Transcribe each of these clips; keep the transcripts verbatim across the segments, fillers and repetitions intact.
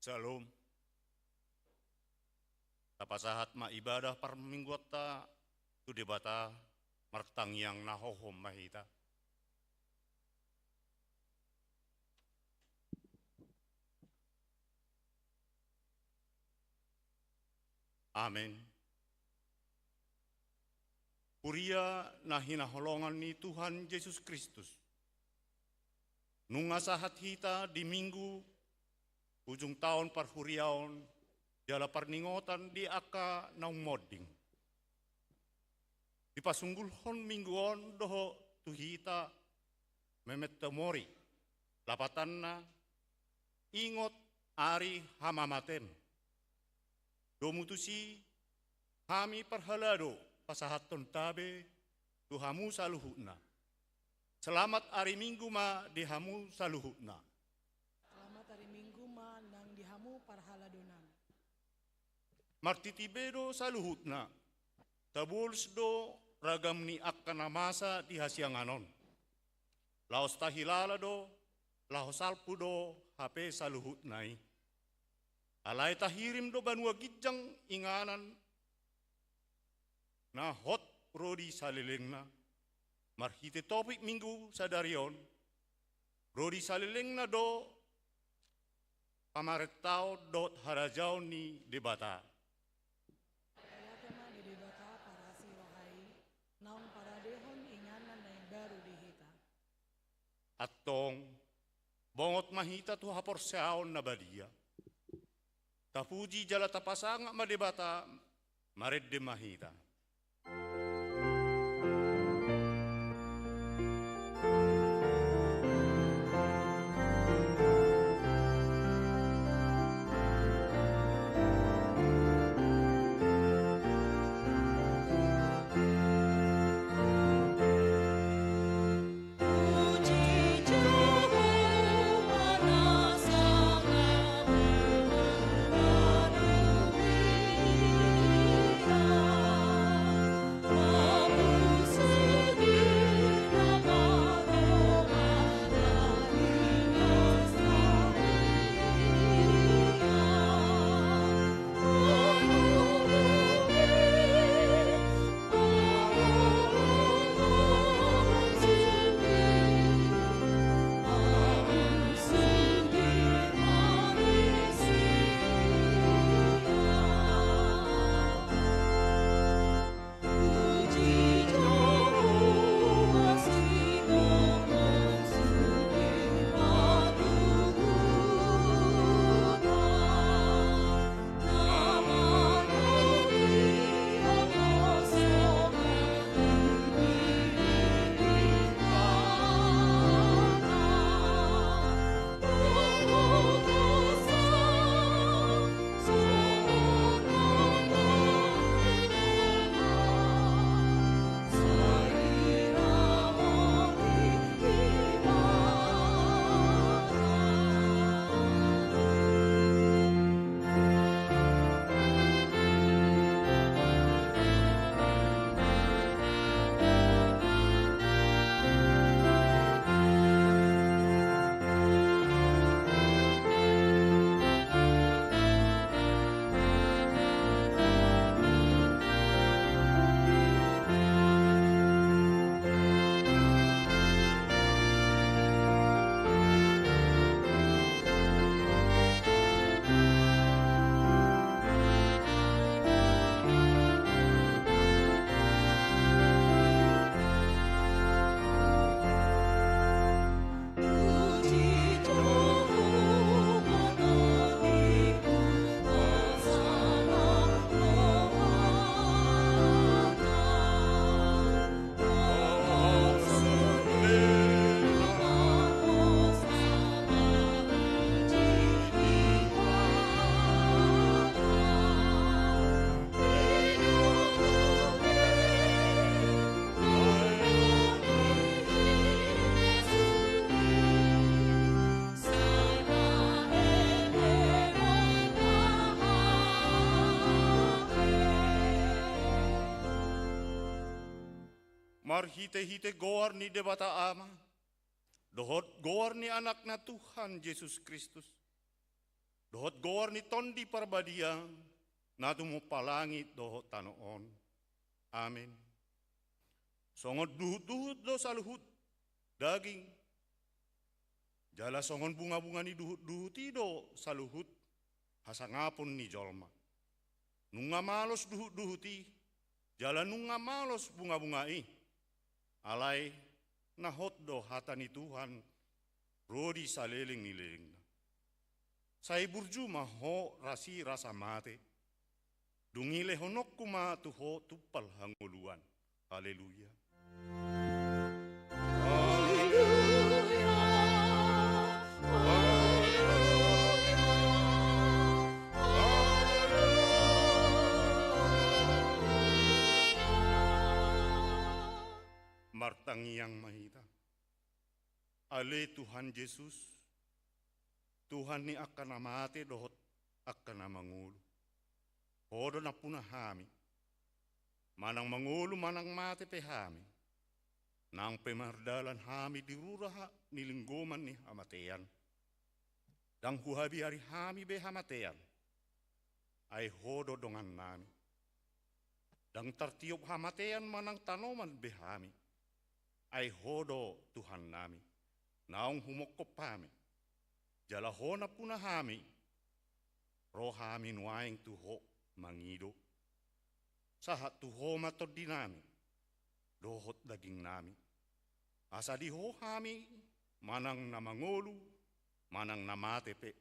Syalom. Tapasahat ma ibadah parmingguanta tu Debata, martangiang na hohom ma hita. Amen. Huria na hinaholongan ni Tuhan Jesus Kristus. Nunga sahat hita di Minggu ujung taon parhuriaon jala parningotan di angka naung monding. Dipasunggulhon Minggu on dohot tu hita memento mori, lapatanna ingot ari hamamatem. Domu tusi hami parhalado pasahathon tabe tu hamu saluhutna. Selamat ari Minggu ma di hamu saluhutna. Selamat ari Minggu ma nang di hamu parhaladonami. Martiti be do saluhutna. Tabolus do ragam ni angka na masa di hasiangan on. Laos tahilala do, laho salpu do hape saluhutna i. Alai tahirim do banua ginjang inganan na hot ro di salelengna. Marhite topik Minggu sadari on, ro di salelengna do pamarentaon dohot harajaon ni Debata. Mauliate ma di Debata parasi roha i, naung paradehon inganan na imbaru di hita. Antong, bongot ma hita tu haporseaon na badia. Tapuji jala tapasangap ma Debata, marende ma hita. Marhitehite goar ni Debata Ama, dohot goar ni Anakna Tuhan Jesus Kristus, dohot goar ni Tondi Parbadia, na tumompa langit dohot tano on. Amen. Songon duhut-duhut do saluhut daging, jala songon bunga-bunga ni duhut-duhut i do saluhut hasangapon ni jolma. Nunga malos duhut-duhut i, jala nunga malos bunga-bunga i. Alai na hot do hata ni Tuhan ro di saleleng ni lelengna. Sai burju ma ho rasi rasa mate. Dung i lehononku ma tu ho tumpal hangoluan. Haleluya. Martangiang ma hita. Ale Tuhan Jesus, Tuhan ni angka na mate dohot angka na mangolu. Ho do nampuna hami. Manang mangolu manang mate pe hami, nang pe mardalan hami di rura ha-, ni linggoman ni hamatean. Ndang huhabiari hami be hamatean, ai ho do dongannami. Ndang tartiop hamatean manang tanoman be hami, ai ho do Tuhannami, naung humongkop hami. Jala ho nampuna hami, ro hami nuaeng tu ho mangido. Sahat tu ho ma tondinami dohot dagingnami. Asa di ho hami manang na mangolu, manang na mate pe.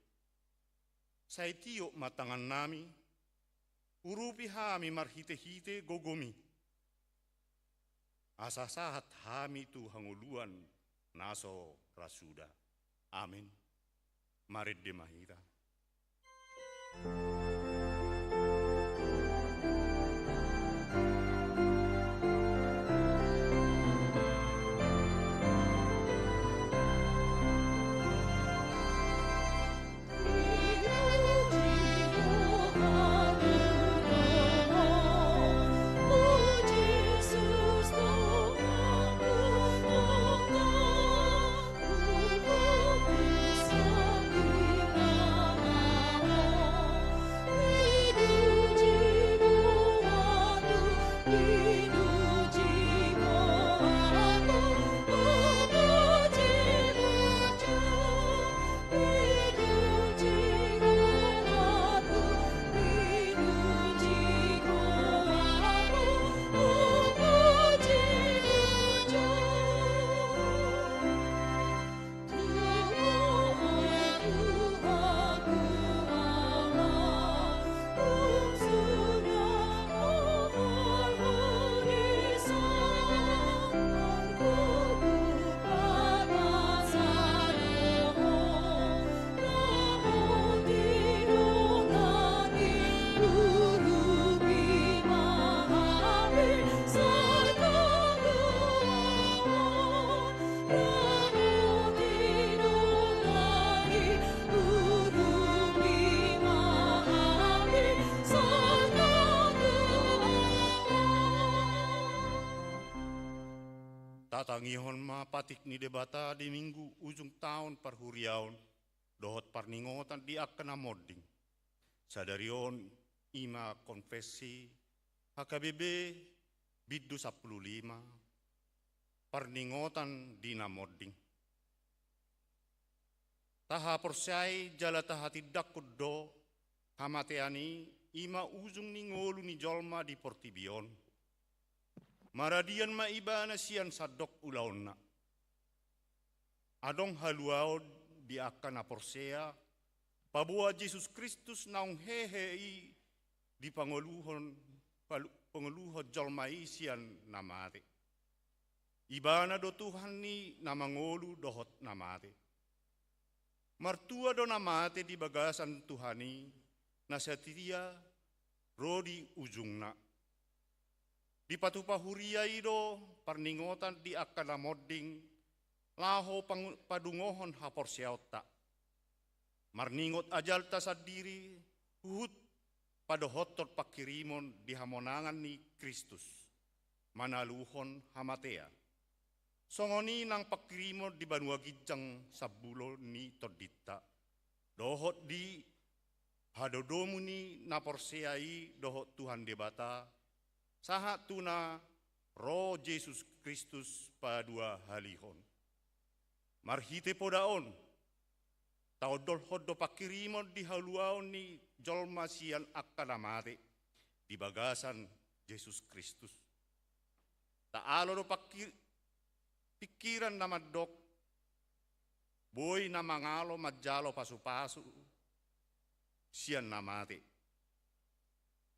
Sai tiop ma tangannami, urupi hami marhite-hite gogomi. Asa sahat hami tu hangoluan na so ra suda. Amen. Marende ma hita. Tatangihon ma patik ni Debata di Minggu ujung taon parhuriaon dohot parningotan di angka na monding. Sadari on i ma konfesi H K B B bindu sampulu lima, parningotan di na monding. Tahaporseai jala tahatindangkon do hamatean i, i ma ujung ni ngolu ni jolma di portibi on. Maradian ma ibana sian sandok ulaonna. Adong haluaon di angka na porsea, paboa Jesus Kristus naung hehe i di pangoluhon, palu-, pangoluhon jolma i sian na mate. Ibana do Tuhan ni na mangolu dohot na mate. Martua do na mate di bagasan Tuhan i, na setia ro di ujungna. Dipatupa huria i do parningotan di angka na monding, laho pangu-, padungohon haporseaonta. Marningot ajalta sandiri, huhut padohothon pangkirimon di hamonangan ni Kristus, manaluhon hamatean. Songon i nang pangkirimon di banua ginjang sambulo ni tondinta, dohot di hadodomu ni na porsea i dohot Tuhan Debata, sahat tu na ro Jesus Kristus paduahalihon. Marhite poda on, taondolhon do panghirimon di haluaon ni jolma sian angka na mate di bagasan Jesus Kristus. Taalo do pangki-, pingkiran na mandok, boi na mangalo manjalo pasupasu sian na mate.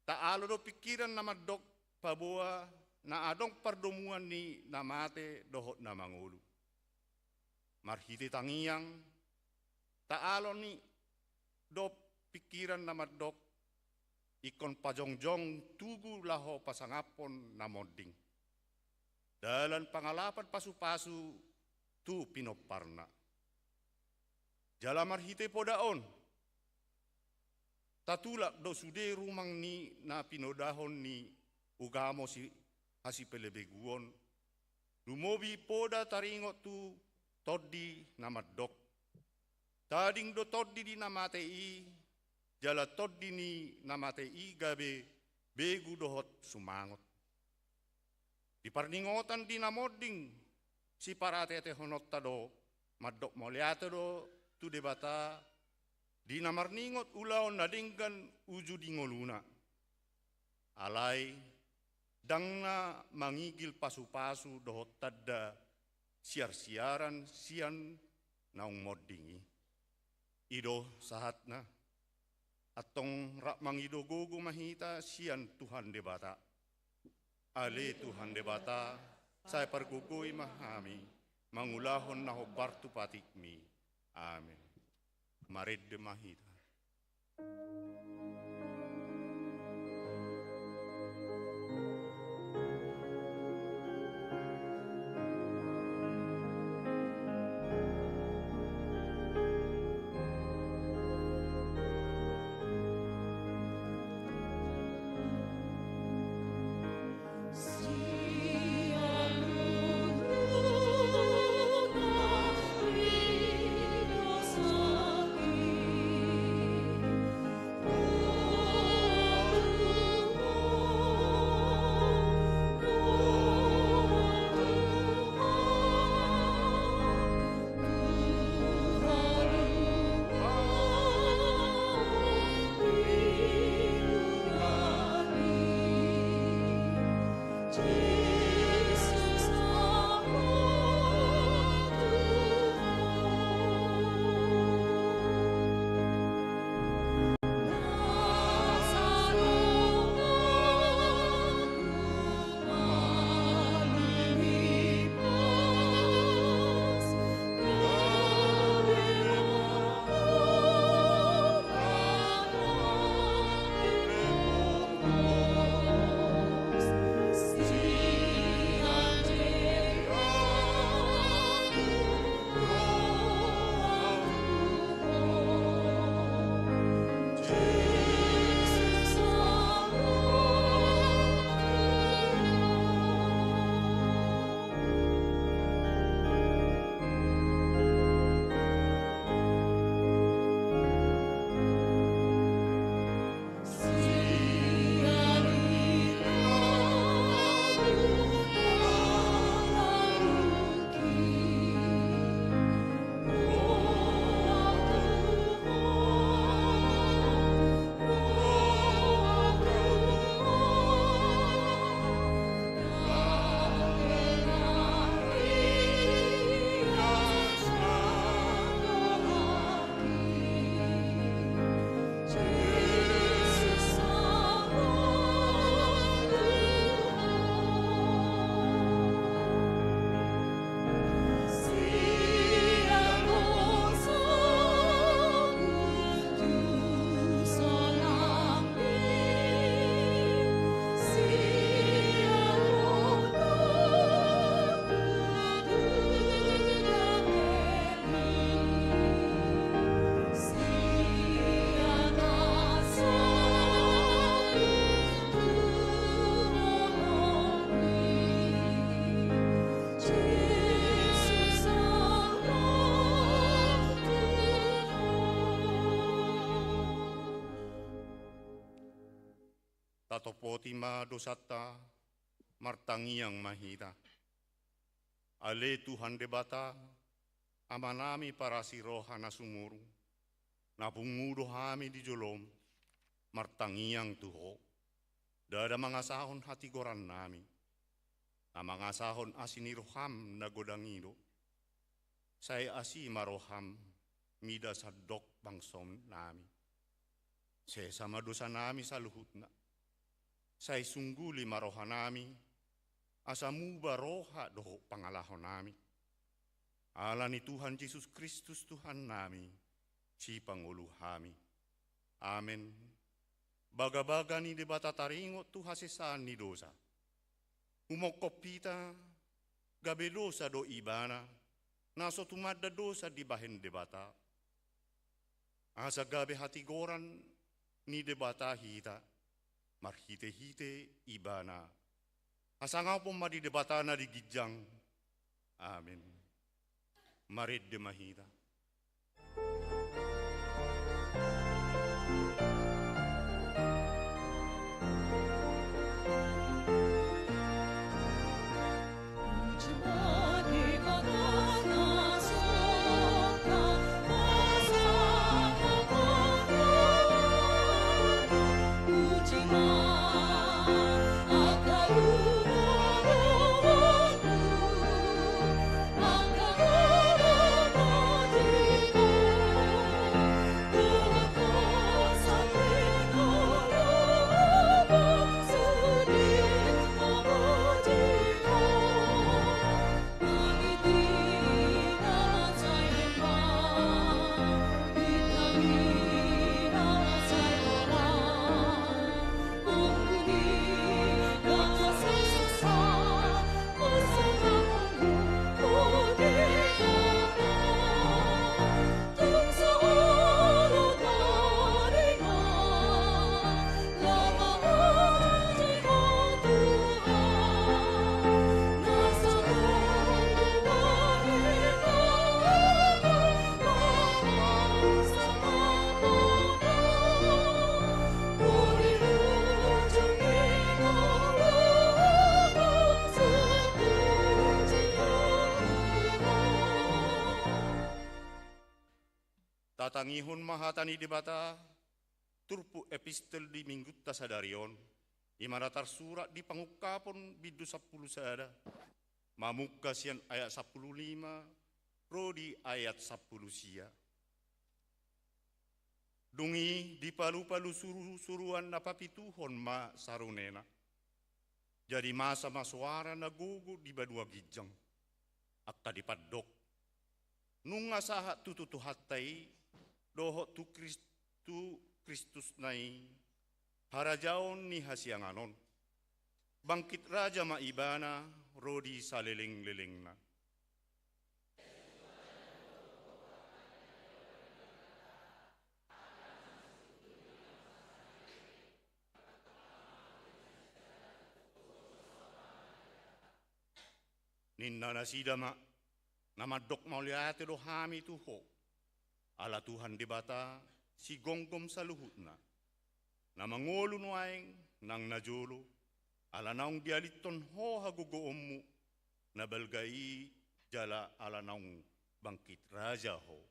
Taalo do pingkiran na mandok, paboa na adong pardomuan ni na mate dohot na mangolu. Marhite tangiang, taalo ni do pingkiran na mandok, ingkon pajongjong tugu laho pasangaphon na monding, dalan pangalapan pasupasu tu pinomparna. Jala marhite poda on, tatulak do sude rumang ni na pinodahon ni ugamo si-, hasipelebeguon, lumobi poda taringot tu tondi na mandok. Tading do tondi ni na mate i, jala tondi ni na mate i gabe begu dohot sumangot. Di parningotan di na monding, siparateatehononta do, mandok mauliate do tu Debata, di na marningot ulaon na denggan uju di ngoluna. Alai, ndang na mangigil pasupasu dohot tanda siarsiaran sian naung monding i. I do sahatna. Antong rap mangido gogo ma hita sian Tuhan Debata. Ale Tuhan Debata, sai pargogoi ma hami, mangulahon na hombar tu patikmi. Amen. Marende ma hita. Satopoti ma dosanta, martangiang ma hita. Ale Tuhan Debata, Amanami parasi roha na sumurung, na pungu do hami di jolom, martangiang tu Ho. Ndada mangasahon hatigorannami, na mangasahon asi ni roham na godang i do. Sai asi ma roham mida sandok bangsonami. Sesa ma dosanami saluhutna. Sai sungguli ma rohanami, asa muba roha dohot pangalahonami. Ala ni Tuhan Jesus Kristus Tuhannami, sipangolu hami. Amen. Bagabaga ni Debata taringot tu hasesaan ni dosa. Humongkop hita, gabe dosa do Ibana, na so tumanda dosa dibahen Debata. Asa gabe hatigoran ni Debata hita, marhitehite Ibana. Hasangapon ma di Debata na di ginjang. Amen. Marende ma hita. Tatangihon ma hata ni Debata, turpuk epistel di minggunta sadari on, i ma na tarsurat di Pangungkapon bindu sampulu sada, mamungka sian ayat sampulu lima, ro di ayat sampulu sia. Dung i dipalupalu surusuruan na papituhon ma sarunena. Jadi masa ma soara na gogo di banua ginjang. Angka dipandok. Nunga sahat tutu Tuhanta i, dohot tu Kris-, tu Kristusna i, harajaon ni hasiangan on. Bangkit raja ma Ibana, ro di salelenglelengna. Ninna nasida ma, na mandok mauliate do hami tu Ho. Ala Tuhan Debata, sigomgom saluhutna. Na mangolu nuaeng nang na jolo, ala naung dialithon Ho hagogoonmu, na balga i jala ala naung bangkit raja Ho.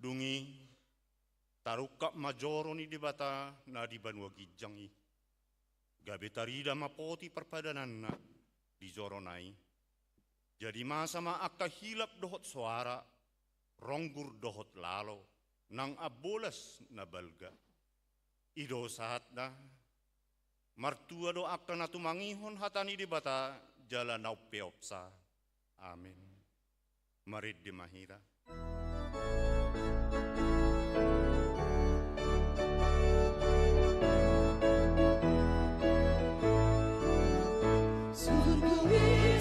Dung i, tarungkap ma joro ni Debata na di banua ginjang i. Gabe tarida ma poti parpadananna di jorona i. Jadi masa ma angka hilap dohot soara, ronggur dohot lalo, nang ambolas na balga. I do sahatna, martua do angka na tumangihon hata ni Debata jala na umpeopsa. Amen. Marende ma hita. Surgo i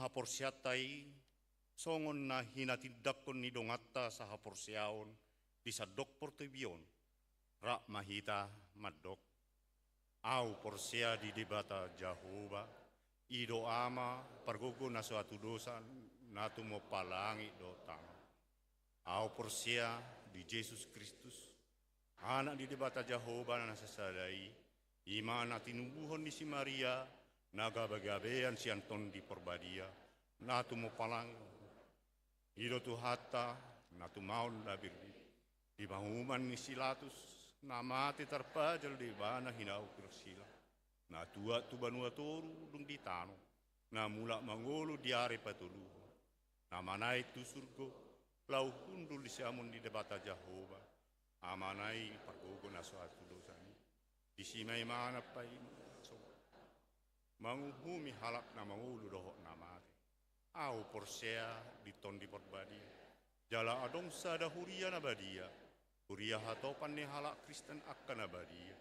porseaonta i, songon na hinatindangkon ni donganta sahaporseaon di sandok portibi on, rap ma hita mandok: Ahu porsea di Debata Jahowa, i do Ama pargogo na so hatudosan, na tumompa langit dohot tano. Ahu porsea di Jesus Kristus, Anak ni Debata Jahowa na sasada i, i ma na tinubuhon ni si Maria, na gabegabean sian Tondi Parbadia, na tumompa langit. I do Tuhanta, na tumaon na birbir di panguhuman ni si Pilatus, na mate tarpajal di ibana hinau pirsila, na tuat tu banua toru dung di tano, na mulak mangolu di ari patoluhon, na manaek tu surgo, laho hundul di siamun ni Debata Jahowa, Amana i pargogo na so hatudosan i. Disi ma Ibana paima na so manguhumi halak na mangolu dohot na mate. Ahu porsea di Tondi Parbadia, jala adong sada huria na badia, huria hatopan ni halak Kristen angka na badia,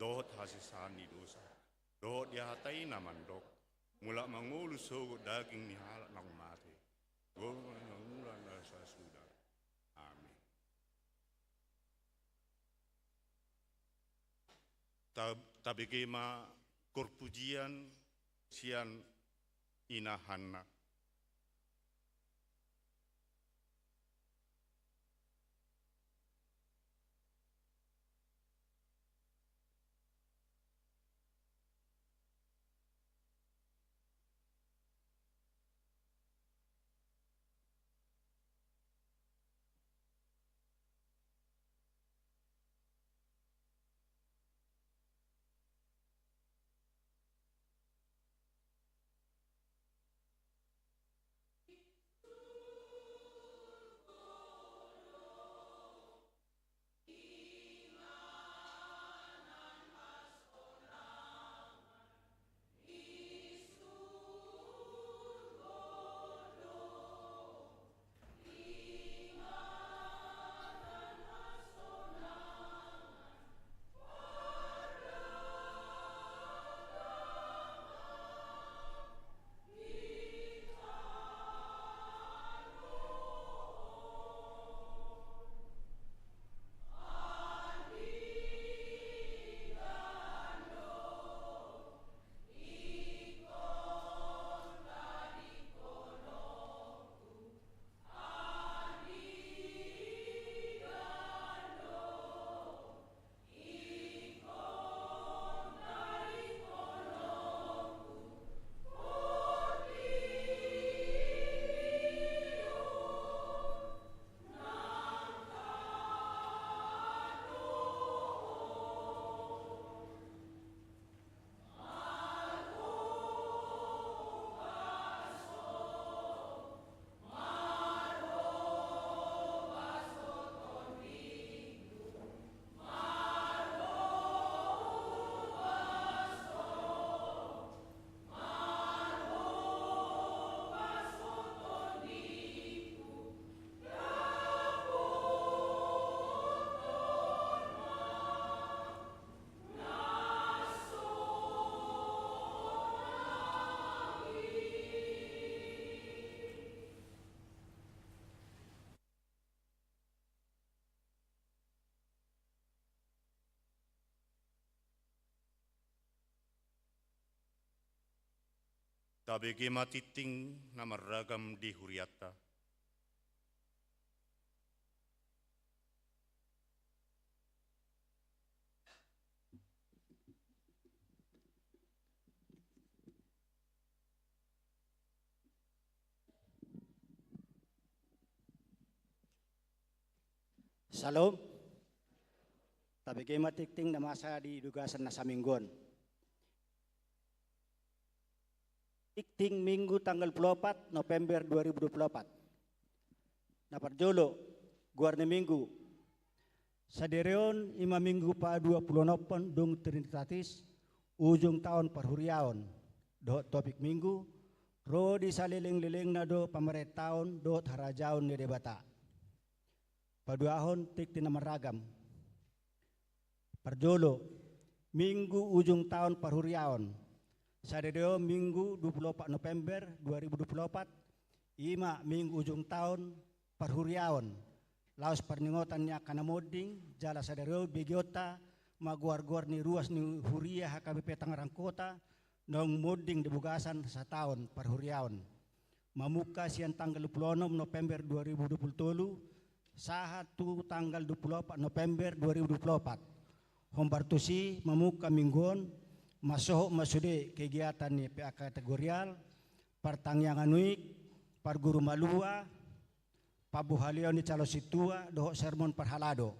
dohot hasesaan ni dosa, dohot di hata i na mandok: Mulak mangolu sogot daging ni halak naung mate, gomgom na mangula na sasuda. Amin. Ta-, tabege ma koor pujian sian Ina Hanna. Tabege ma tingting na marragam di hurianta. Syalom. Tabege ma tingting na masa di bagasan na saminggu on. Tingting Minggu tanggal dua puluh opat November dua ribu dua puluh opat. Na parjolo, goar ni Minggu. Sadari on i ma Minggu padua puluh onomhon dung Trinitatis, ujung taon parhuriaon. Dohot topik Minggu, ro di salelenglelengna do pamarentaon dohot harajaon ni Debata. Paduahon tingting na marragam. Parjolo, Minggu ujung taon parhuriaon. Sadari on Minggu dua puluh opat November dua ribu dua puluh opat, i ma Minggu ujung taon parhuriaon, laos parningotan ni angka na monding, jala sadari on begeonta ma goar-goar ni ruas ni huria H K B P Tangerang Kota naung monding di bagasan sataon parhuriaon. Mamungka sian tanggal dua puluh onom November dua ribu dua puluh tolu sahat tu tanggal dua puluh opat November dua ribu dua puluh opat. Hombar tusi mamungka minggu on, masohot ma sude kegiatan ni P A kategorial, partangiangan uik, parguru malua, pambuhaleon ni calon sintua dohot sermon parhalado.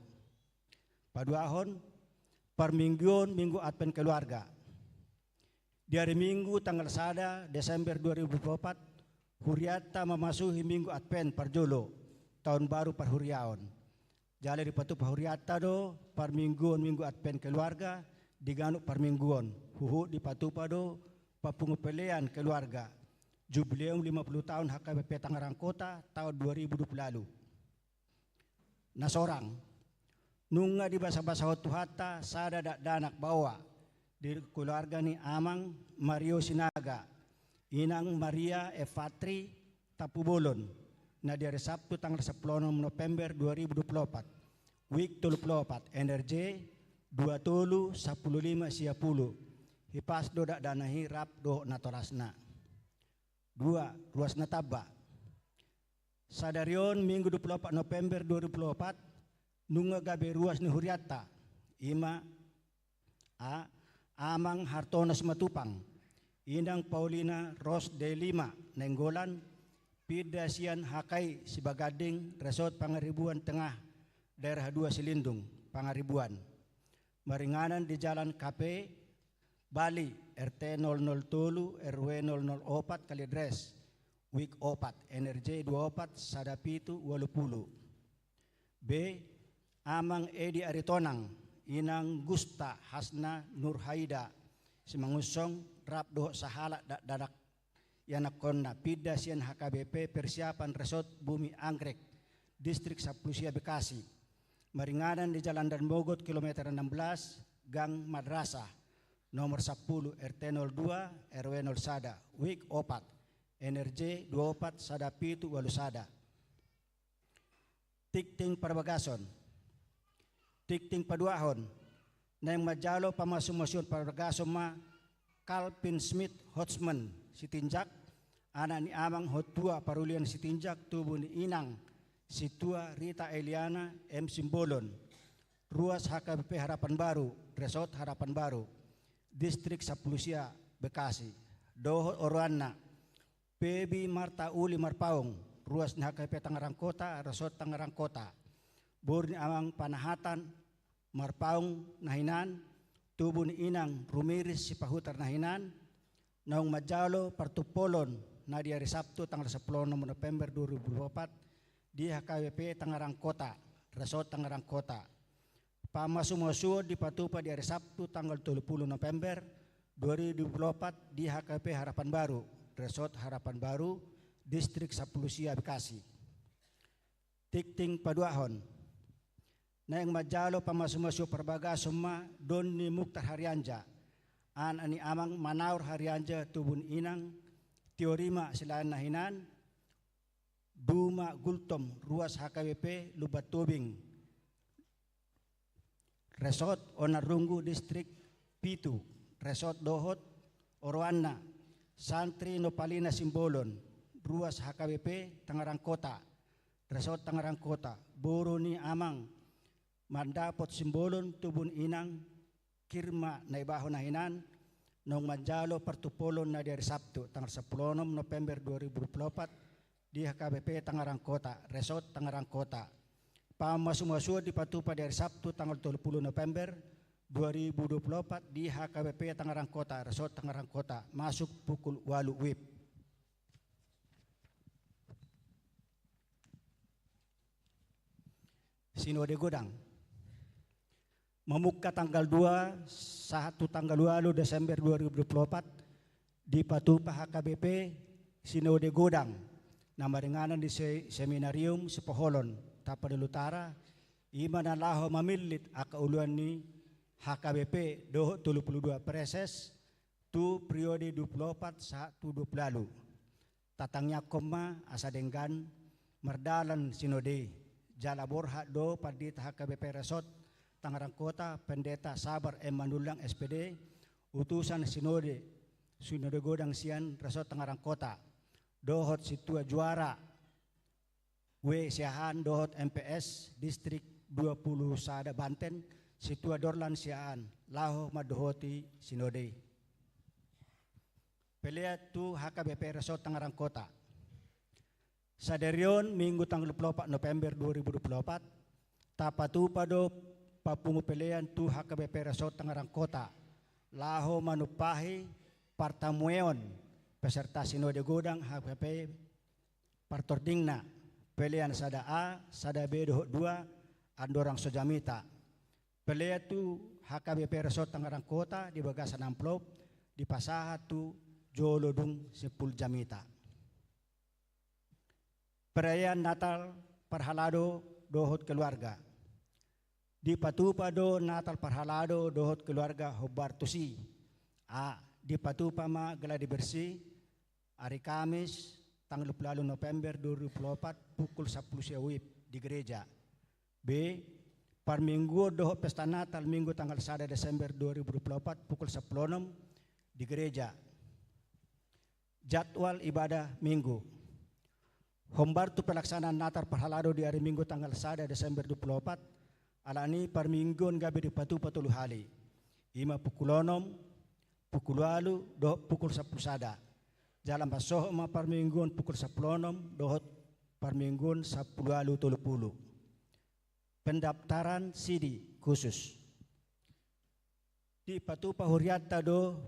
Paduahon, parmingguon Minggu Advent Keluarga. Di ari Minggu tanggal sada Desember dua ribu dua puluh opat, hurianta mamasuhi Minggu Advent parjolo taon baru parhuriaon. Jala dipatupa hurianta do parmingguon Minggu Advent Keluarga di ganup parmingguon, huhut dipatupa do papungu pelean keluarga, jubileum lima puluh taon H K B P Tangerang Kota taon dua ribu dua puluh ualu. Na sorang. Nunga dibasabasahon Tuhanta sada dakdanak baoa di keluarga ni Amang Mario Sinaga, Inang Maria Evatri Tampubolon, na di ari Sabtu tanggal sampulu onom November dua ribu dua puluh opat, wijk tolu pulu opat, N R J dua tolu sampulu lima sia pulu. Hipas do dakdanak i rap dohot natorasna. Dua, ruas na tamba. Sadari on Minggu dua puluh opat November dua ribu dua puluh opat, nunga gabe ruas ni hurianta, i ma: A, Amang Hartono Simatupang, Inang Paulina Ros de Lima Nainggolan, pinda sian H K I Sibaganding, Resort Pangaribuan Tengah, Daerah dua Silindung, Pangaribuan. Maringanan di Jalan K P, Bali, R T nol nol tolu, R W nol nol opat, Kalideres, wijk opat, N R J dua opat sada pitu ualu pulu. B, Amang Edi Aritonang, Inang Gusta Hasna Nurhaida Simangunsong, rap dohot sahalak dakdanak ianakhonna, pinda sian H K B P Persiapan Resort Bumi Anggrek, Distrik Sampulu Sia Bekasi. Maringanan di Jalan Daan Mogot kilometer enam belas, Gang Madrasah, nomor sampulu, R T nol dua, R W nol sada, wijk opat, N R J dua opat sada pitu ualu sada. Tingting parbagason. Tingting paduahon. Naeng manjalo pamasumasuon parbagason ma Calvin Smith Hodgman Sitinjak, anak ni Amang Hottua Parulian Sitinjak, tubu ni Inang Sintua Rita Eliana M Simbolon, ruas H K B P Harapan Baru, Resort Harapan Baru, Distrik Sampulu Sia Bekasi, dohot oroanna, Pebi Marta Uli Marpaung, ruas ni H K B P Tangerang Kota, Resort Tangerang Kota. Boru ni Amang Panahatan Marpaung na hinan, tubu ni Inang Rumiris Sipahutar na hinan, naung manjalo partumpolon na di ari Sabtu tanggal sampulu onom November dua ribu dua puluh opat di H K B P Tangerang Kota, Resort Tangerang Kota. Pamasumasuon dipatupa di ari Sabtu tanggal tolu pulu November dua ribu dua puluh opat di H K B P Harapan Baru, Resort Harapan Baru, Distrik Sampulu Sia Bekasi. Tingting paduahon. Naeng manjalo pamasumasuon parbagason ma Doni Muktar Harianja, anak ni Amang Manaur Harianja, tubu ni Inang Tiorima Silaen na hinan, Duma Gultom, ruas H K B P Lumban Tobing, Resort Onan Runggu, Distrik pitu, Resort, dohot oroanna, Santri Nopalina Simbolon, ruas H K B P Tangerang Kota, Resort Tangerang Kota. Boru ni Amang Mandapot Simbolon, tubu ni Inang Kirma Naibaho na hinan, naung manjalo partumpolon na di ari Sabtu tanggal sampulu onom November dua ribu dua puluh opat di H K B P Tangerang Kota, Resort Tangerang Kota. Pamasumasuon dipatupa di ari Sabtu tanggal tolu pulu November dua ribu dua puluh opat di H K B P Tangerang Kota, Resort Tangerang Kota, masuk pukul ualu wib. Sinode godang. Mamungka tanggal dua sahat tu tanggal ualu Desember dua ribu dua puluh opat, dipatupa H K B P sinode godang na maringanan di se-, Seminarium Sipoholon, Tapanuli Utara, i ma na laho mamillit angka uluan ni H K B P dohot tolu pulu dua praeses, tu periode dua puluh opat sahat tu dua puluh ualu. Tatangiangkon ma asa denggan mardalan sinode i, jala borhat do pandita H K B P Resort Tangerang Kota, Pendeta Sabar M Manullang S P D, utusan sinode, sinode godang sian Resort Tangerang Kota, dohot sintua juara W Siahaan dohot M P S Distrik dua puluh sada Banten, sintua Dorlan Siahaan, laho mandohoti sinode i. Pelean tu H K B P Resort Tangerang Kota. Sadari on, Minggu tanggal dua puluh opat November dua ribu dua puluh opat, tapatupa do papungu pelean tu H K B P Resort Tangerang Kota, laho manumpahi partamueon peserta sinode godang H K B P partordingna, pelean sada A, sada B dohot dua, Andorang so jamita. Pelean tu H K B P Resort Tangerang Kota di bagasan amplop, dipasahat tu jolo dung simpul jamita. Perayaan Natal parhalado dohot keluarga. Dipatupa do Natal parhalado dohot keluarga hombar tusi. A. Dipatupa ma gladi bersih, ari Kamis, tanggal dua puluh ualu November dua ribu dua puluh opat, pukul sampulu sia WIB di gereja. B. Parmingguon dohot pesta Natal Minggu tanggal sada Desember dua ribu dua puluh opat, pukul sampulu onom di gereja. Jadwal ibadah Minggu. Hombar tu pelaksanaan Natal parhalado di ari Minggu tanggal sada Desember dua puluh opat, alani parmingguon gabe dipatupa tolu hali. I ma pukul onom, pukul ualu, dohot pukul sampulu sada. Jala mansohot ma parmingguon pukul sampulu onom, dohot parmingguon sampulu ualu tolu pulu. Pendaftaran sidi khusus. Dipatupa hurianta do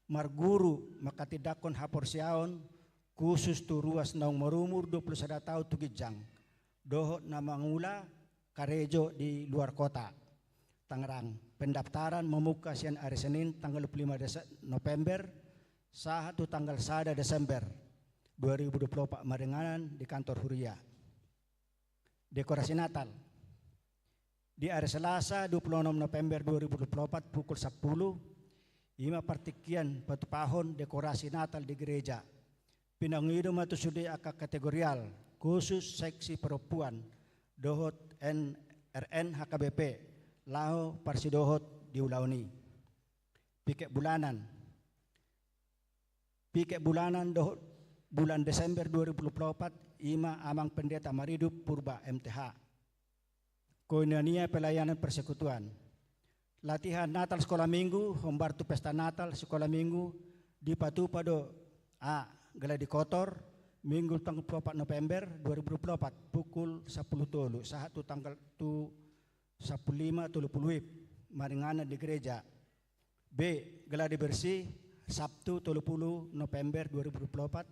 marguru manghatindanghon haporseaon khusus tu ruas naung marumur dua puluh sada taon tu ginjang, dohot na mangula karejo di luar kota. Tangerang, pendaftaran mamungka sian ari Senin tanggal dua puluh lima Dese-, November, sahat tu tanggal sada Desember dua ribu dua puluh opat maringanan di kantor huria. Dekorasi Natal. Di ari Selasa dua puluh onom November dua ribu dua puluh opat pukul sampulu, i ma partingkian patupahon dekorasi Natal di gereja. Pinangido ma tu sude angka kategorial, khusus seksi perempuan, dohot N R N H K B P, laho parsidohot di ulaon i. Piket bulanan. Piket bulanan dohot bulan Desember dua ribu dua puluh opat, i ma Amang Pendeta Maridup Purba M T H. Koinonia pelayanan persekutuan. Latihan Natal sekolah minggu, hombar tu pesta Natal sekolah minggu, dipatupa do A. Gladi kotor, Minggu tanggal dua puluh opat November dua ribu dua puluh opat, pukul sampulu tolu, sahat tu tanggal tu sampulu lima tolu pulu WIB, maringanan di gereja. B. Gladi bersih, Sabtu tolu pulu November dua ribu dua puluh opat,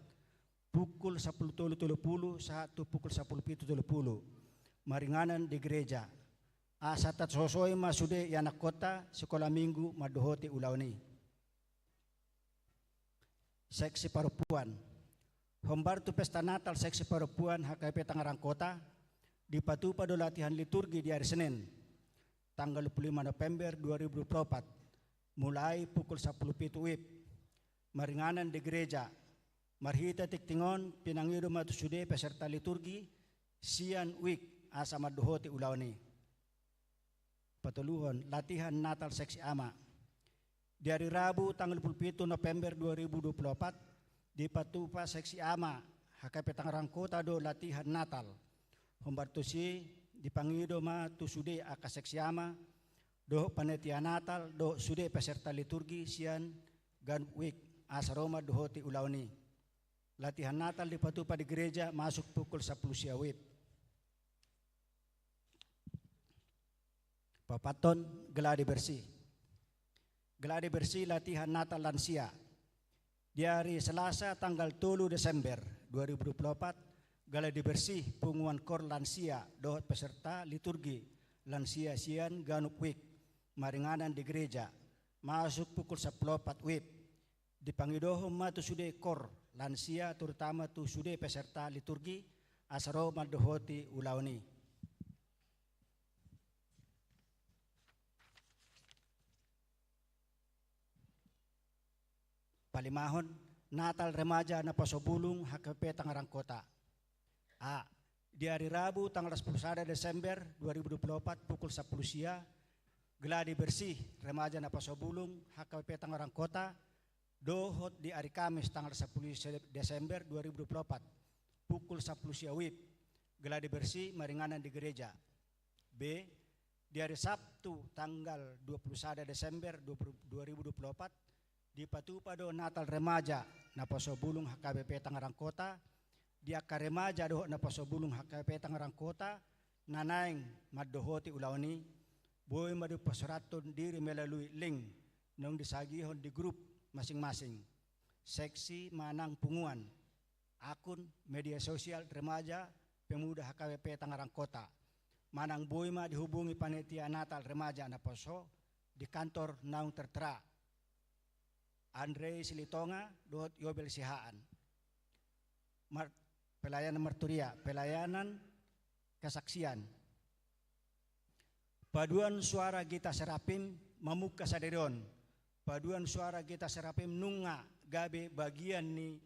pukul sampulu tolu tolu pulu sahat tu pukul sampulu pitu tolu pulu, maringanan di gereja. Asa tasosoi ma sude ianakhonta sekolah minggu mandohoti ulaon i. Seksi parompuan. Hombar tu pesta Natal seksi parompuan H K B P Tangerang Kota, dipatupa do latihan liturgi di ari Senin, tanggal dua puluh lima November dua ribu dua puluh opat, mulai pukul sampulu pitu WIB, maringanan di gereja. Marhite tingting on, pinangido ma tu sude peserta liturgi sian WIK asa mandohoti ulaon i. Patoluhon, latihan Natal seksi ama. Di ari Rabu tanggal dua puluh pitu November dua ribu dua puluh opat, dipatupa seksi ama H K B P Tangerang Kota do latihan Natal. Hombar tusi, dipangido ma tu sude angka seksi ama dohot panitia Natal dohot sude peserta liturgi sian ganup WIK asa ro mandohoti ulaon i. Latihan Natal dipatupa di gereja masuk pukul sampulu sia WIB. Paopathon, gladi bersih. Gladi bersih latihan Natal lansia. Di ari Selasa tanggal tolu Desember dua ribu dua puluh opat, gladi bersih punguan kor lansia dohot peserta liturgi lansia sian ganup WIK, maringanan di gereja, masuk pukul sampulu opat WIB. Dipangidohon ma tu sude kor lansia, terutama tu sude peserta liturgi, asa ro mandohoti ulaon i. Palimahon, Natal Remaja Naposo Bulung H K B P Tangerang Kota. A. Di ari Rabu tanggal sepuluh sada Desember dua ribu dua puluh empat pukul sepuluh sia, gladi bersih remaja Naposo Bulung H K B P Tangerang Kota, dohot di ari Kamis tanggal sepuluh Desember dua ribu dua puluh empat pukul sepuluh sia wib, gladi bersih maringanan di gereja. B. Di ari Sabtu tanggal dua puluh sada Desember dua ribu dua puluh empat, dipatupa do Natal Remaja Naposo Bulung H K B P Tangerang Kota. Di angka remaja dohot Naposo Bulung H K B P Tangerang Kota na naeng mandohoti ulaon i, boi ma dipasorathon diri melalui link naung disagihon di grup masing-masing, seksi manang punguan, akun media sosial remaja pemuda H K B P Tangerang Kota, manang boi ma dihubungi panitia Natal Remaja Naposo di kantor naung tertera, Andre Silitonga dohot Yobel Sihaan. Mar-, pelayanan marturia, pelayanan kesaksian. Paduan suara gita serapim mamungka sadari on. Paduan suara gita serapim nunga gabe bagian ni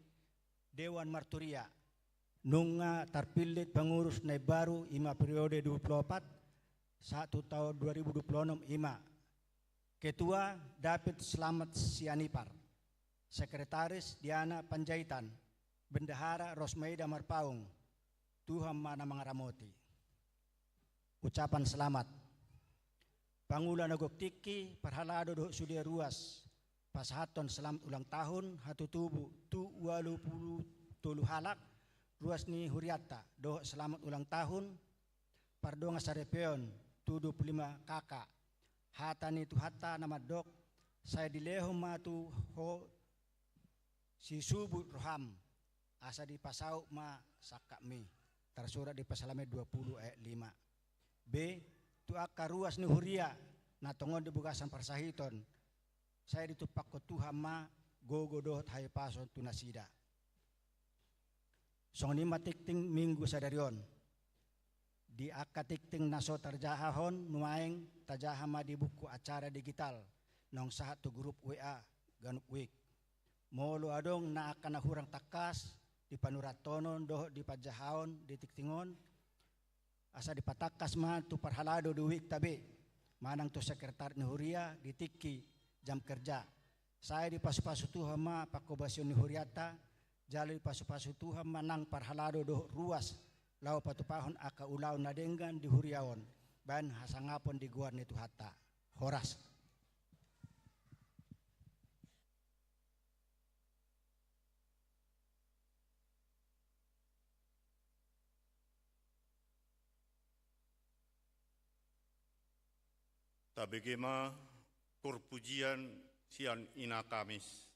Dewan Marturia. Nunga tarpillit pengurus na imbaru, i ma periode dua puluh empat sahat tu taon dua ribu dua puluh enam, i ma: Ketua, David Slamet Sianipar. Sekretaris, Diana Panjaitan. Bendahara, Rosmaida Marpaung. Tuhan ma na mangaramoti. Ucapan selamat. Pangula na gok tingki, parhalado dohot sude ruas pasahathon selamat ulang tahun hatutubu tu ualu pulu tolu halak ruas ni hurianta, dohot selamat ulang tahun pardongan saripeon tu dua puluh lima K K. Hata ni Tuhanta na mandok: Sai dilehon ma tu ho sisubut roham, asa dipasaut ma sangkapmi. Tarsurat di Psalmen dua puluh ayat lima. B. Tu angka ruas ni huria na tongon di bagasan parsahiton, sai ditumpakkon Tuhan ma gogo dohot hahipason tu nasida. Songon i ma tingting Minggu sadari on. Di angka tingting na so tarjahahon nuaeng, tajaha ma di buku acara digital naung sahat tu grup W A ganup wijk. Molo adong na angka na hurang tangkas di panurathonon dohot di panjahaon di tingting on, asa dipatangkas ma tu parhalado di wijk ta be, manang tu sekretaris ni huria di tingki jam kerja. Sai dipasupasu Tuhan ma panghobasion ni hurianta, jala dipasupasu Tuhan ma nang parhalado dohot ruas laho patupahon angka ulaon na denggan di huria on, baen hasangapon di goar ni Tuhanta. Horas. Tabege ma parpujian sian Ina Kamis.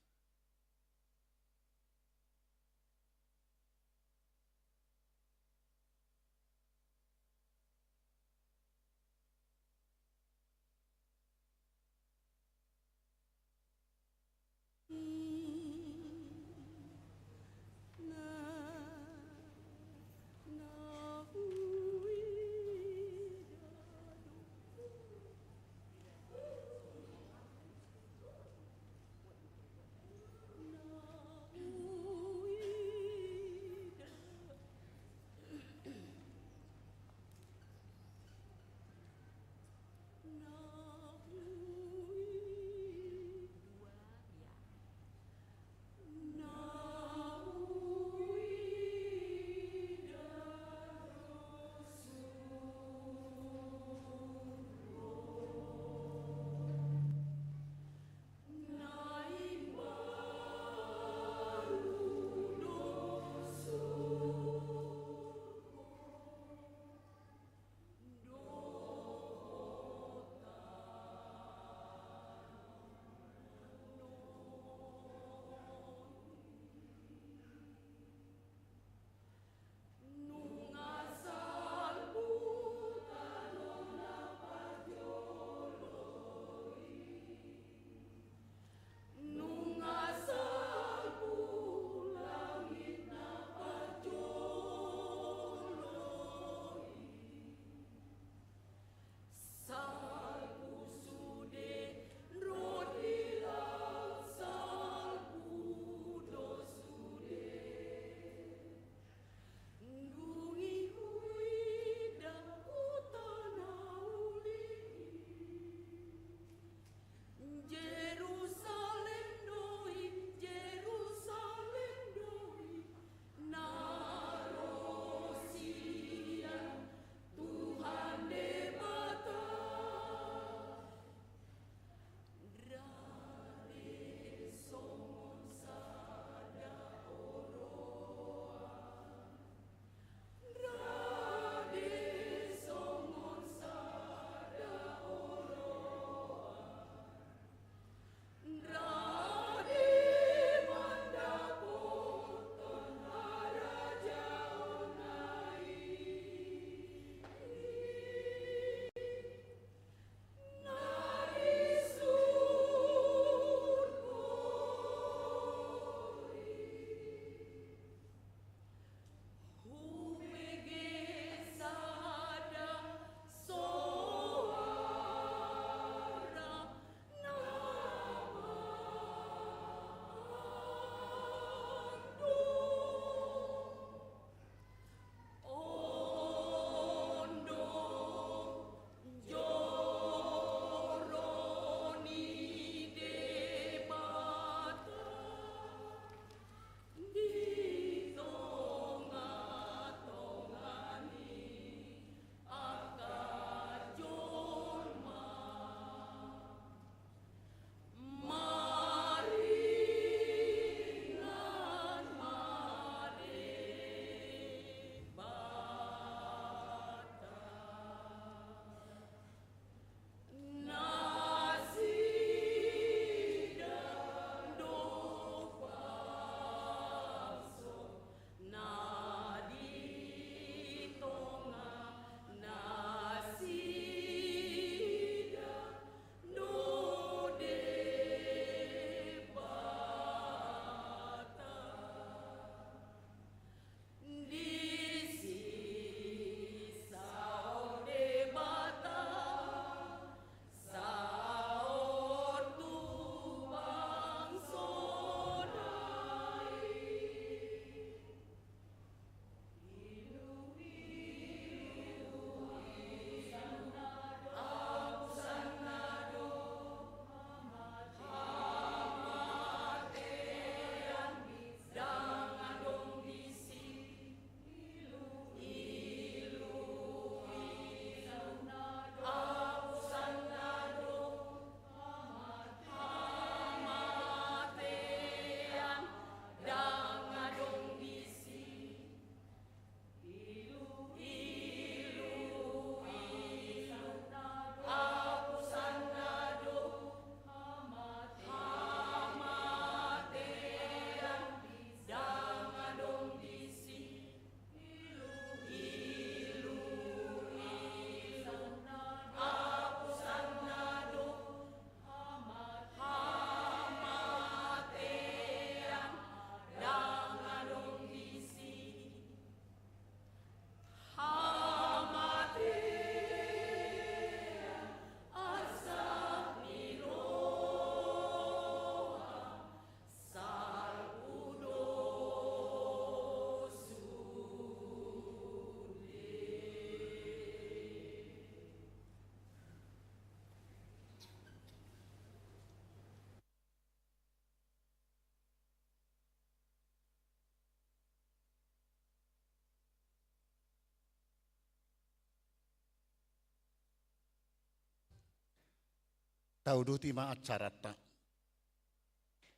Tauduti ma acaranta.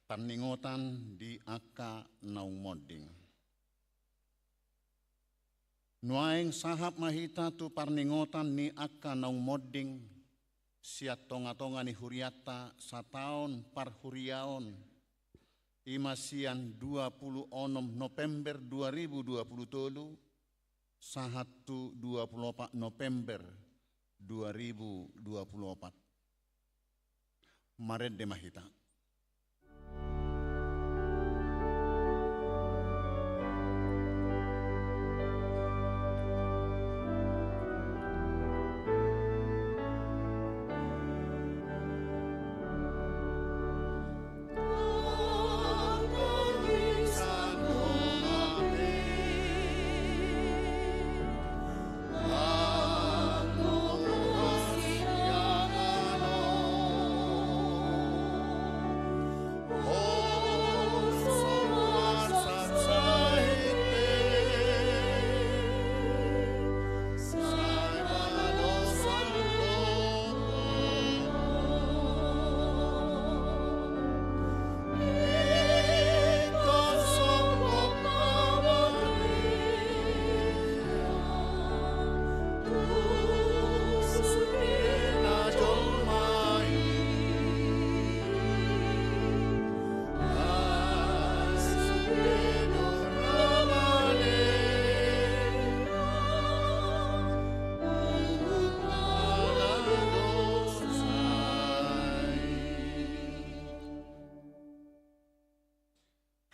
Parningotan di angka naung monding. Nuaeng sahap ma hita tu parningotan ni angka naung monding sian tongatonga ni hurianta sataon parhuriaon, i ma sian dua pulu onom November dua ribu dua pulu tolu sahat tu dua pulu opat November dua ribu dua pulu opat. Marende ma hita.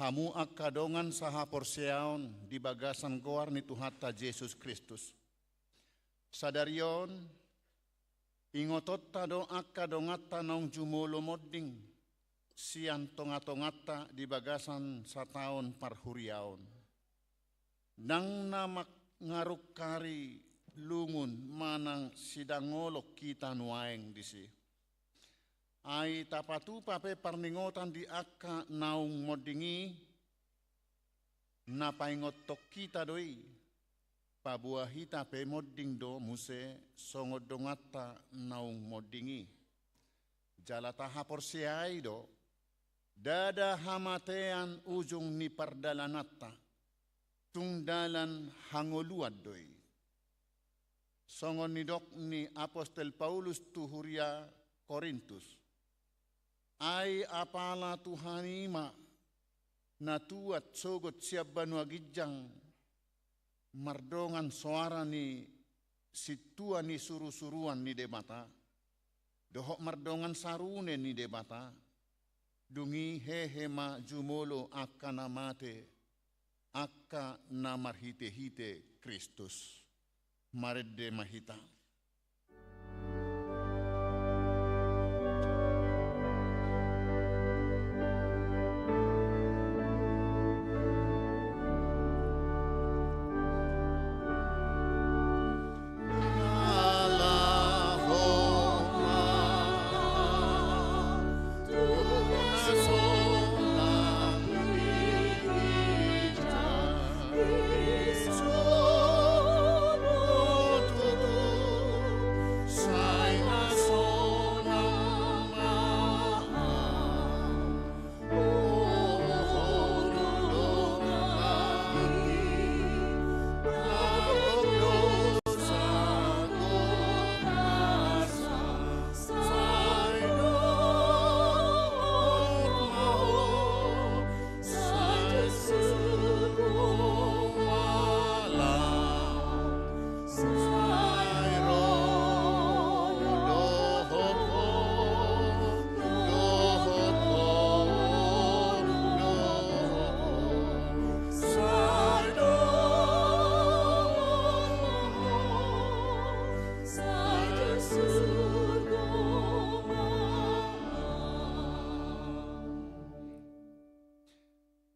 Hamu angka dongan sahaporseaon di bagasan goar ni Tuhanta Jesus Kristus. Sadari on, ingotonta do angka donganta naung jumolo monding sian tongatonganta di bagasan sataon parhuriaon. Ndang na mangarungkari lungun manang sidangolon hita nuaeng disi. Ai tapatupa pe parningotan di angka naung monding i, na paingothon hita do i, paboa hita pe monding do muse songon donganta naung monding i. Jala tahaporseai do, ndada hamatean ujung ni pardalananta, tung dalan hangoluan do i. Songon nidok ni apostel Paulus tu huria Korintus, ai apala Tuhan i ma na tuat sogot sian banua ginjang, mardongan soara ni sintua ni surusuruan ni Debata, dohot mardongan sarune ni Debata, dung i hehe ma jumolo angka na mate, angka na marhitehite Kristus. Marende ma hita.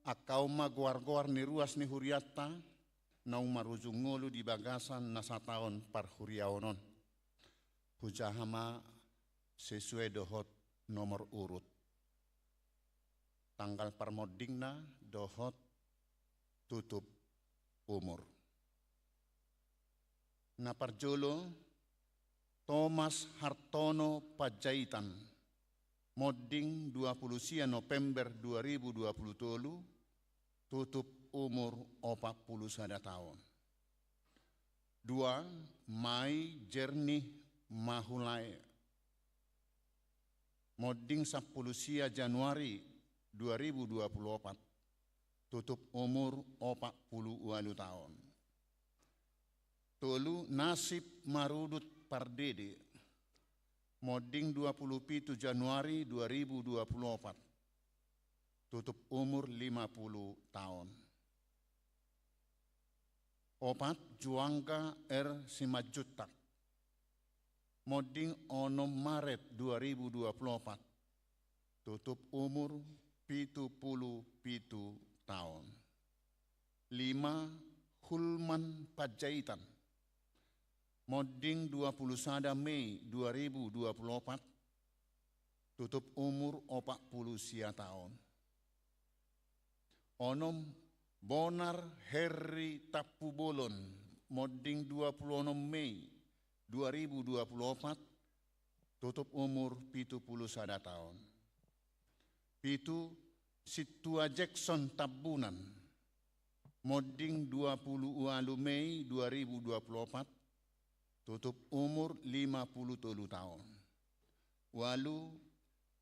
Angka on ma goargoar ni ruas ni hurianta naung marujung ngolu di bagasan na sataon parhuriaon on. Hujaha ma sesuai dohot nomor urut, tanggal parmondingna dohot tutup umur. Na parjolo, Tomas Hartono Panjaitan, Monding dua pulu sia November dua ribu dua pulu tolu, tutup umur opat pulu sada taon. Dua, Mai Jernih Mahulae. Monding sampulu sia Januari dua ribu dua pulu opat, tutup umur opat pulu ualu taon. Tolu, Nasib Marudut Pardede. Monding dua pulu pitu Januari dua ribu dua pulu opat, tutup umur lima pulu taon. Opat, Juangga R Simanjuntak. Monding onom Maret dua ribu dua pulu opat, tutup umur pitu pulu pitu taon. Lima, Hulman Panjaitan. Monding dua pulu sada Mei dua ribu dua pulu opat, tutup umur opat pulu sia taon. Onom, Bonar Herri Tampubolon, monding dua pulu onom Mei dua ribu dua pulu opat, tutup umur pitu pulu sada taon. Pitu, Sintua Jackson Tambunan, monding dua pulu ualu Mei dua ribu dua pulu opat, tutup umur lima pulu tolu taon. Ualu,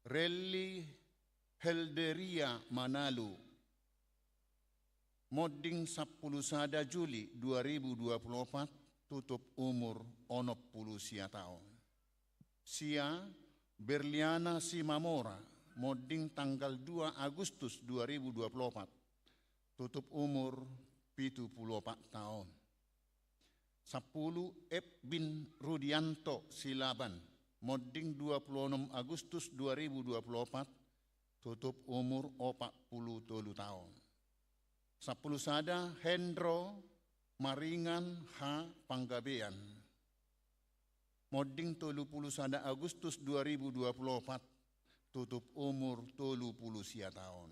Relly Helderia Manalu, monding sampulu sada Juli dua ribu dua pulu opat, tutup umur onom pulu sia taon. Sia, Berliana Simamora, monding tanggal dua Agustus dua ribu dua pulu opat, tutup umur pitu pulu opat taon. Sampulu, Edwin Rudianto Silaban, monding dua pulu onom Agustus dua ribu dua pulu opat, tutup umur opat pulu tolu taon. Sampulu sada, Hendro Maringan H Panggabean, monding tolu pulu sada Agustus dua ribu dua pulu opat, tutup umur tolu pulu sia taon.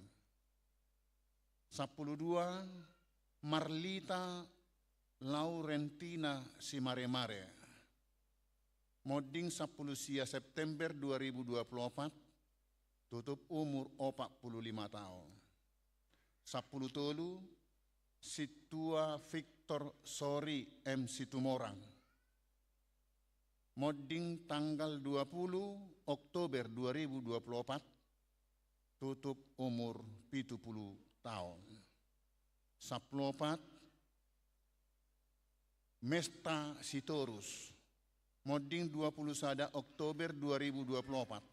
Sampulu dua, Marlita Laurentina Simaremare, monding sampulu sia September dua ribu dua pulu opat, tutup umur opat pulu lima taon. Sampulu tolu, Sintua Victor Sori M Situmorang, monding tanggal dua pulu Oktober dua ribu dua pulu opat, tutup umur pitu pulu taon. Sampulu opat, Mesta Sitorus, monding dua pulu sada Oktober dua ribu dua pulu opat,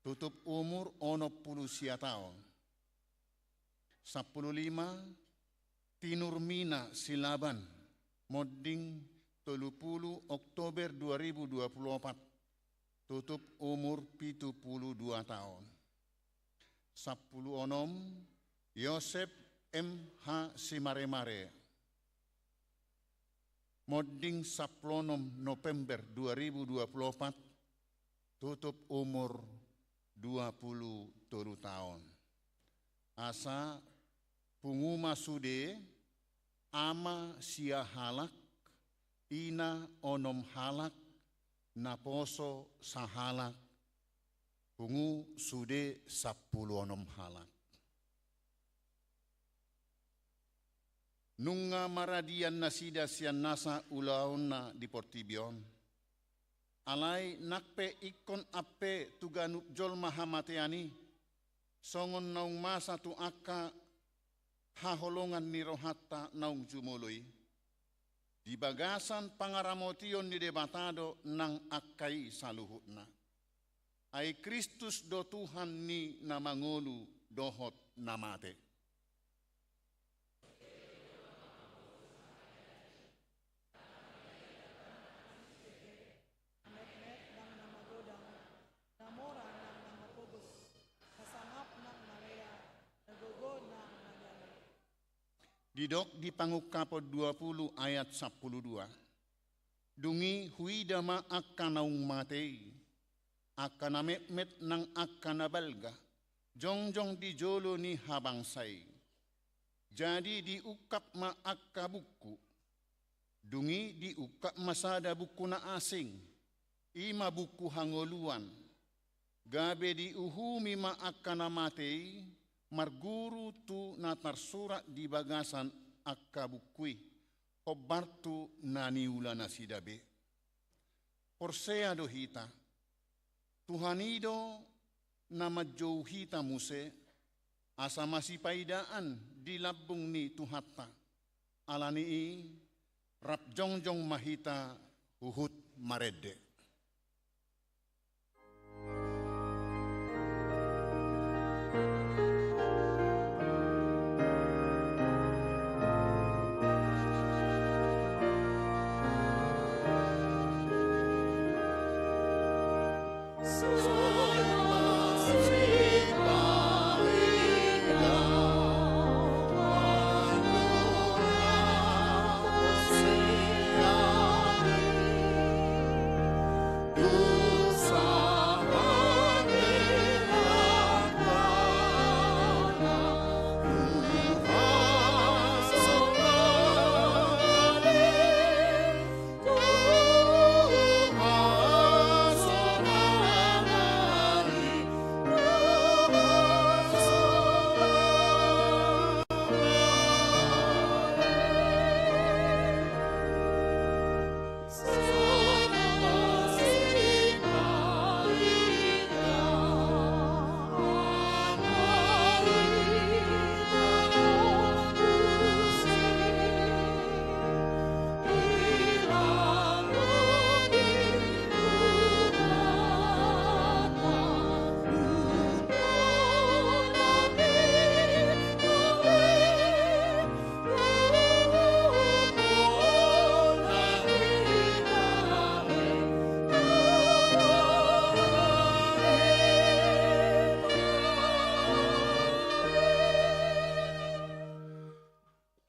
tutup umur onom pulu sia taon. Sampulu lima, Tinurmina Silaban, monding tolu pulu Oktober dua ribu dua pulu opat, tutup umur pitu pulu dua taon. Sampulu onom, Yosep M H Simaremare, monding sampulu onom November dua ribu dua pulu opat, tutup umur dua pulu tolu taon. Asa pungu ma sude, ama sia halak, ina onom halak, naposo sahalak, pungu sude sampulu onom halak. Nunga maradian nasida sian nasa ulaonna di portibi on. Alai nang pe ingkon ampe tu ganup jolma hamatean i, songon naung masa tu angka haholongan ni rohanta naung jumolo i. Di bagasan pangaramotion ni Debata do nang angka i saluhutna. Ai Kristus do Tuhan ni na mangolu dohot na mate. Na metmet nang na magodang, na mora nang na mapogos, na sangap nang na lea, na gogo nang na gale. Didok di Pangungkapon dua pulu ayat sampulu dua. Dung i huida ma angka naung mate i, angka na metmet nang angka na balga, jongjong di jolo ni habangsa i. Jadi diungkap ma angka bungku. Dung i diungkap ma sada bungku na asing, i ma bungku hangoluan. Gabe diuhumi ma angka na mate i marguru tu na tarsurat di bagasan angka buku i, hombar tu na niula nasida be. Porsea do hita, Tuhan i do na manjou hita muse, asa masipaidaan di lambung ni Tuhanta. Ala ni i, rap jongjong ma hita huhut marende.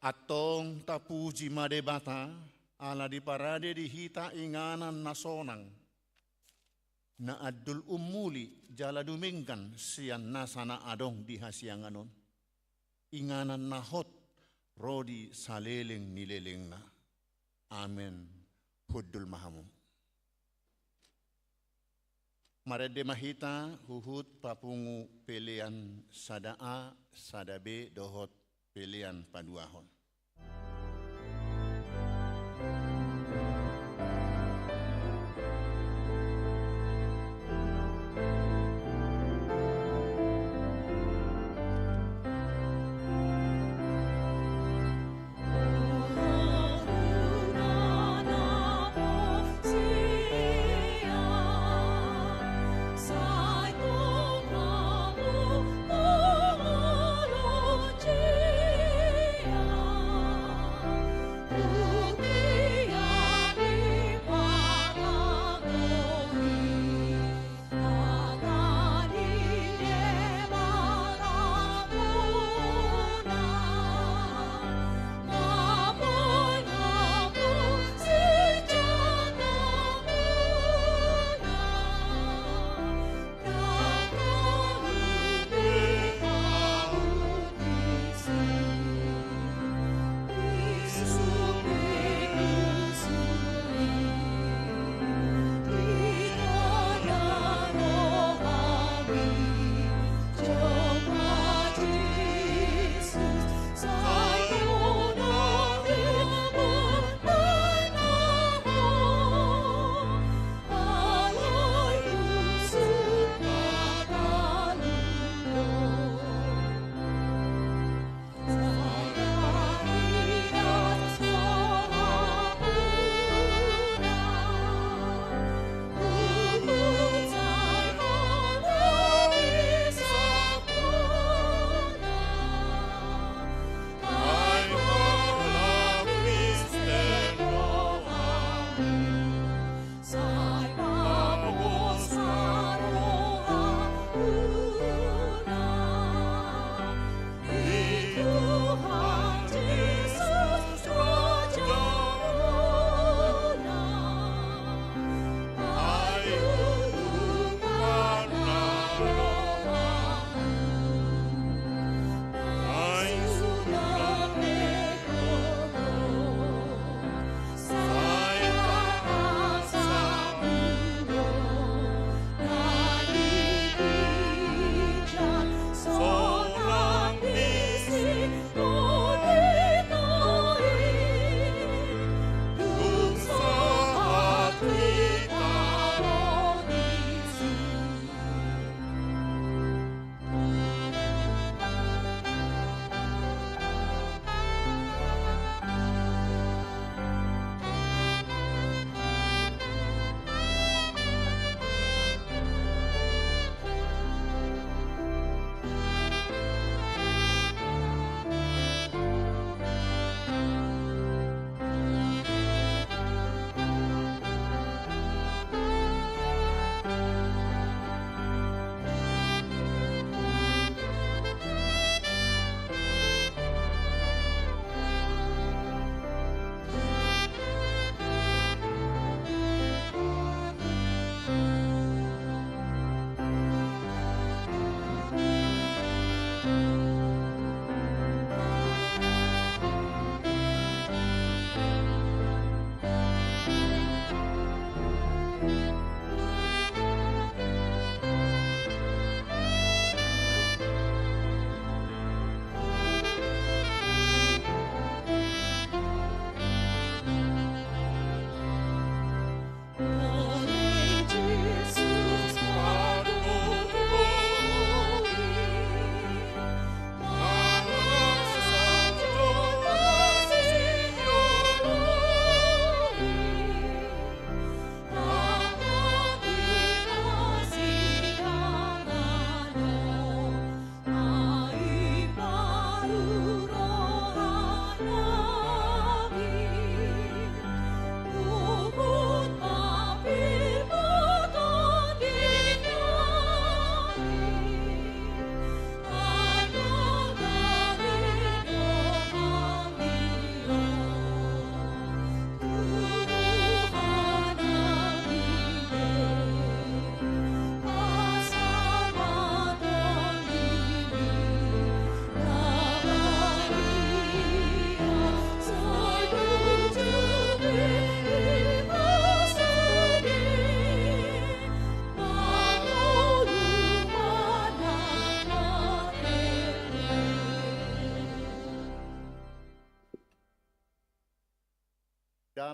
Antong tapuji ma Debata, ala diparade di hita inganan na sonang, na andul ummuli jala dumenggan sian nasa na adong di hasiangan on. Inganan na hot ro di saleleng ni lelengna. Amen. Hundul ma hamu. Marende ma hita huhut papungu pelean sada A, sada B dohot pelean paduahon.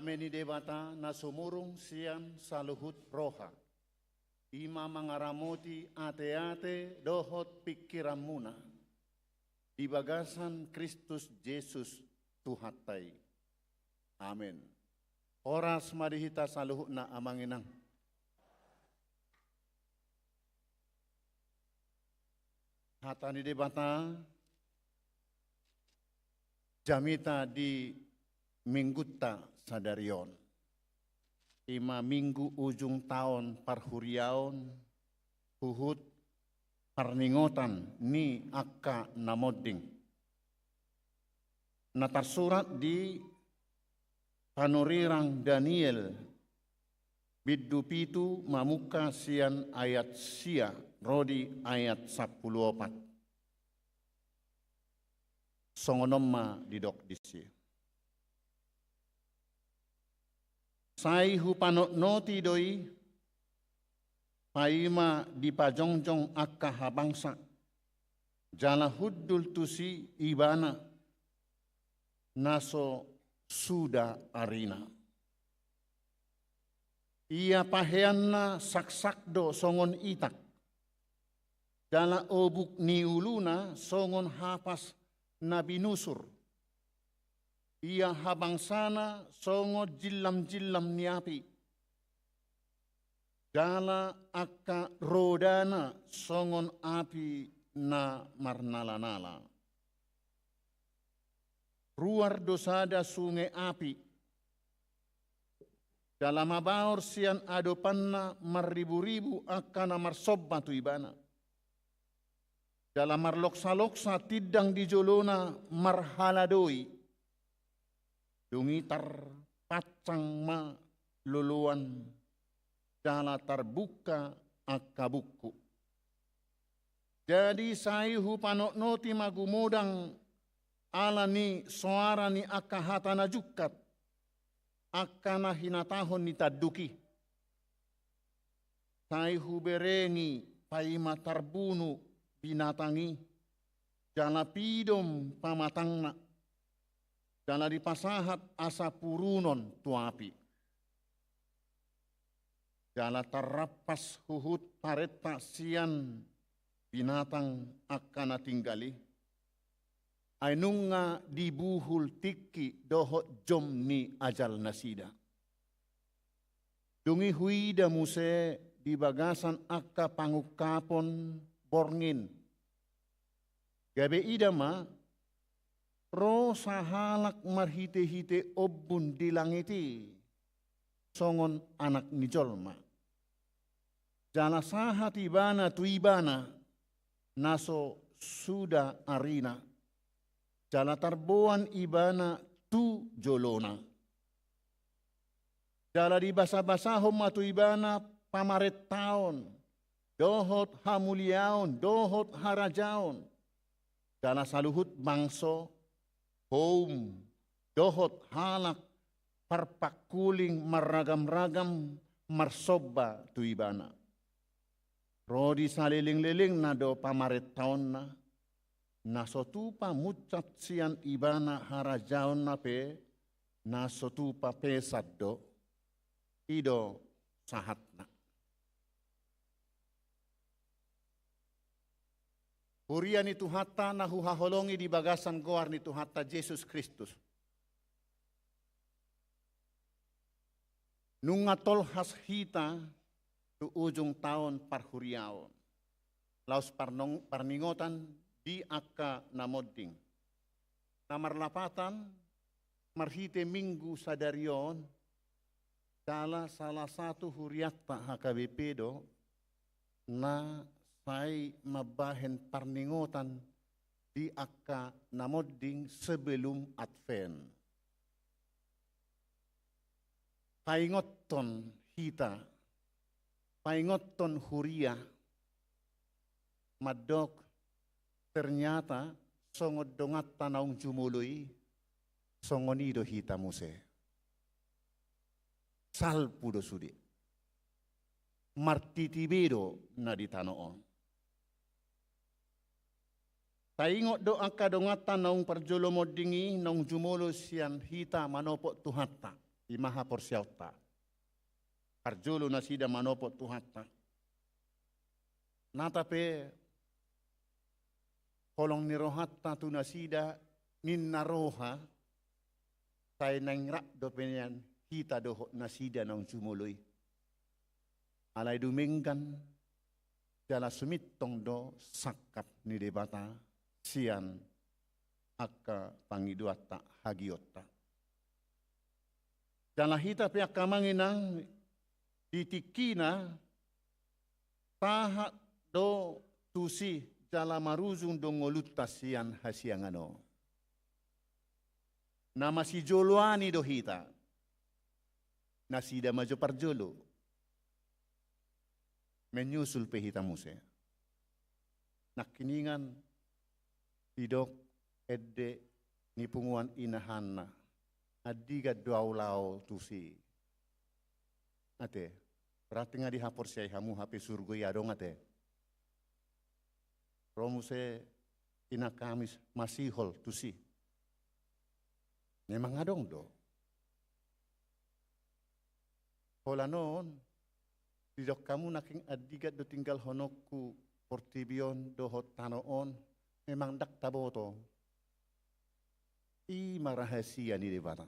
Dame ni Debata na sumurung sian saluhut roha, i ma mangaramoti ateate dohot pingkiranmuna di bagasan Kristus Jesus Tuhanta i. Amen. Horas ma di hita saluhutna, amang inang. Hata ni Debata jamita di minggunta sadari on, i ma minggu ujung taon parhuriaon, huhut parningotan ni angka na monding, na tarsurat di panurirang Daniel, bindu pitu, mamungka sian ayat sia ro di ayat sampulu opat. Songon on ma didok disi. Sai hupanotnoti do i, paima dipajongjong angka habangsa, jala hundul tusi ibana na so suda arina. Ia paheanna saksak do songon itak, jala obuk ni uluna songon hapas na binusur. Ia habangsana songon jillamjillam ni api, jala angka rodana songon api na marnalanala. Ruar do sada sunge api, jala mabaor sian adopanna marriburibu angka na marsomba tu ibana. Jala marloksaloksa tindang di jolona marhaladoi. Dung i tarpansang ma loloan, jala tarbungka angka bungku. Jadi sai hupanotnoti ma gumodang ala ni soara ni angka hata na jungkat, angka na hinatahon ni tanduk i. Sai huberengi paima tarbunu binatang i, jala pidom pamatangna, jala dipasahat asa purunon tu api. Jala tarrampas huhut parenta sian binatang angka na tinggal i, ai nunga dibuhul tingki dohot jom ni ajalnasida. Dung i huida muse di bagasan angka pangungkapon borngin. Gabe ida ma, ro sahalak marhitehite ombun di langit i songon Anak ni jolma. Jala sahat ibana tu ibana na so suda arina, jala tarboan ibana tu jolona. Jala dibasabasahon ma tu ibana pamarentaon, dohot hamuliaon, dohot harajaon. Jala saluhut bangso, houm, dohot halak parpangkuling marragamragam marsomba tu ibana. Ro di salelenglelengna do pamarentaonna, na so tupa munsat sian ibana harajaonna pe, na so tupa pesan do. I do sahatna. Huria ni Tuhanta na huhaholongi di bagasan goar ni Tuhanta Jesus Kristus. Nunga tolhas hita tu ujung taon parhuriaon, laos parnong-, parningotan di angka na monding. Na marlapatan, marhite minggu sadari on, jala salah satu hurianta H K B P do, na sai mambahen parningotan di angka na monding sebelum Advent. Paingothon hita, paingothon huria, mandok ternyata songon donganta naung jumolo i, songon i do hita muse. Salpu do sude. Martiti be do na di tano on. Taingot do angka donganta naung parjolo monding i, naung jumolo sian hita manopot Tuhanta. I ma haporseaonta. Parjolo nasida manopot Tuhanta. Nata pe holong ni rohanta tu nasida ninna roha, sai naeng rap dope nian hita dohot nasida naung jumolo i. Alai dumenggan jala sumintong do sangkap ni Debata sian angka pangidoanta, hagiotta. Jala hita pe angka amang inang di tingkina sahat do tusi jala marujung do ngolunta sian hasiangan on. Na masijoloan i do hita. Nasida ma jo parjolo. Menyusul pe hita muse. Nangkiningan didok ende ni punguan inahanna, andigan do ahu laho tusi. Ate, berarti nga dihaporseai hamu hape surgo i adong ate. Ro muse ina Kamis masihol tusi. Memang adong do. Holan on, didok hamu nangkin andigan do tinggalhononku portibi on dohot tano on, memang ndang taboto. I ma rahasia ni Debata.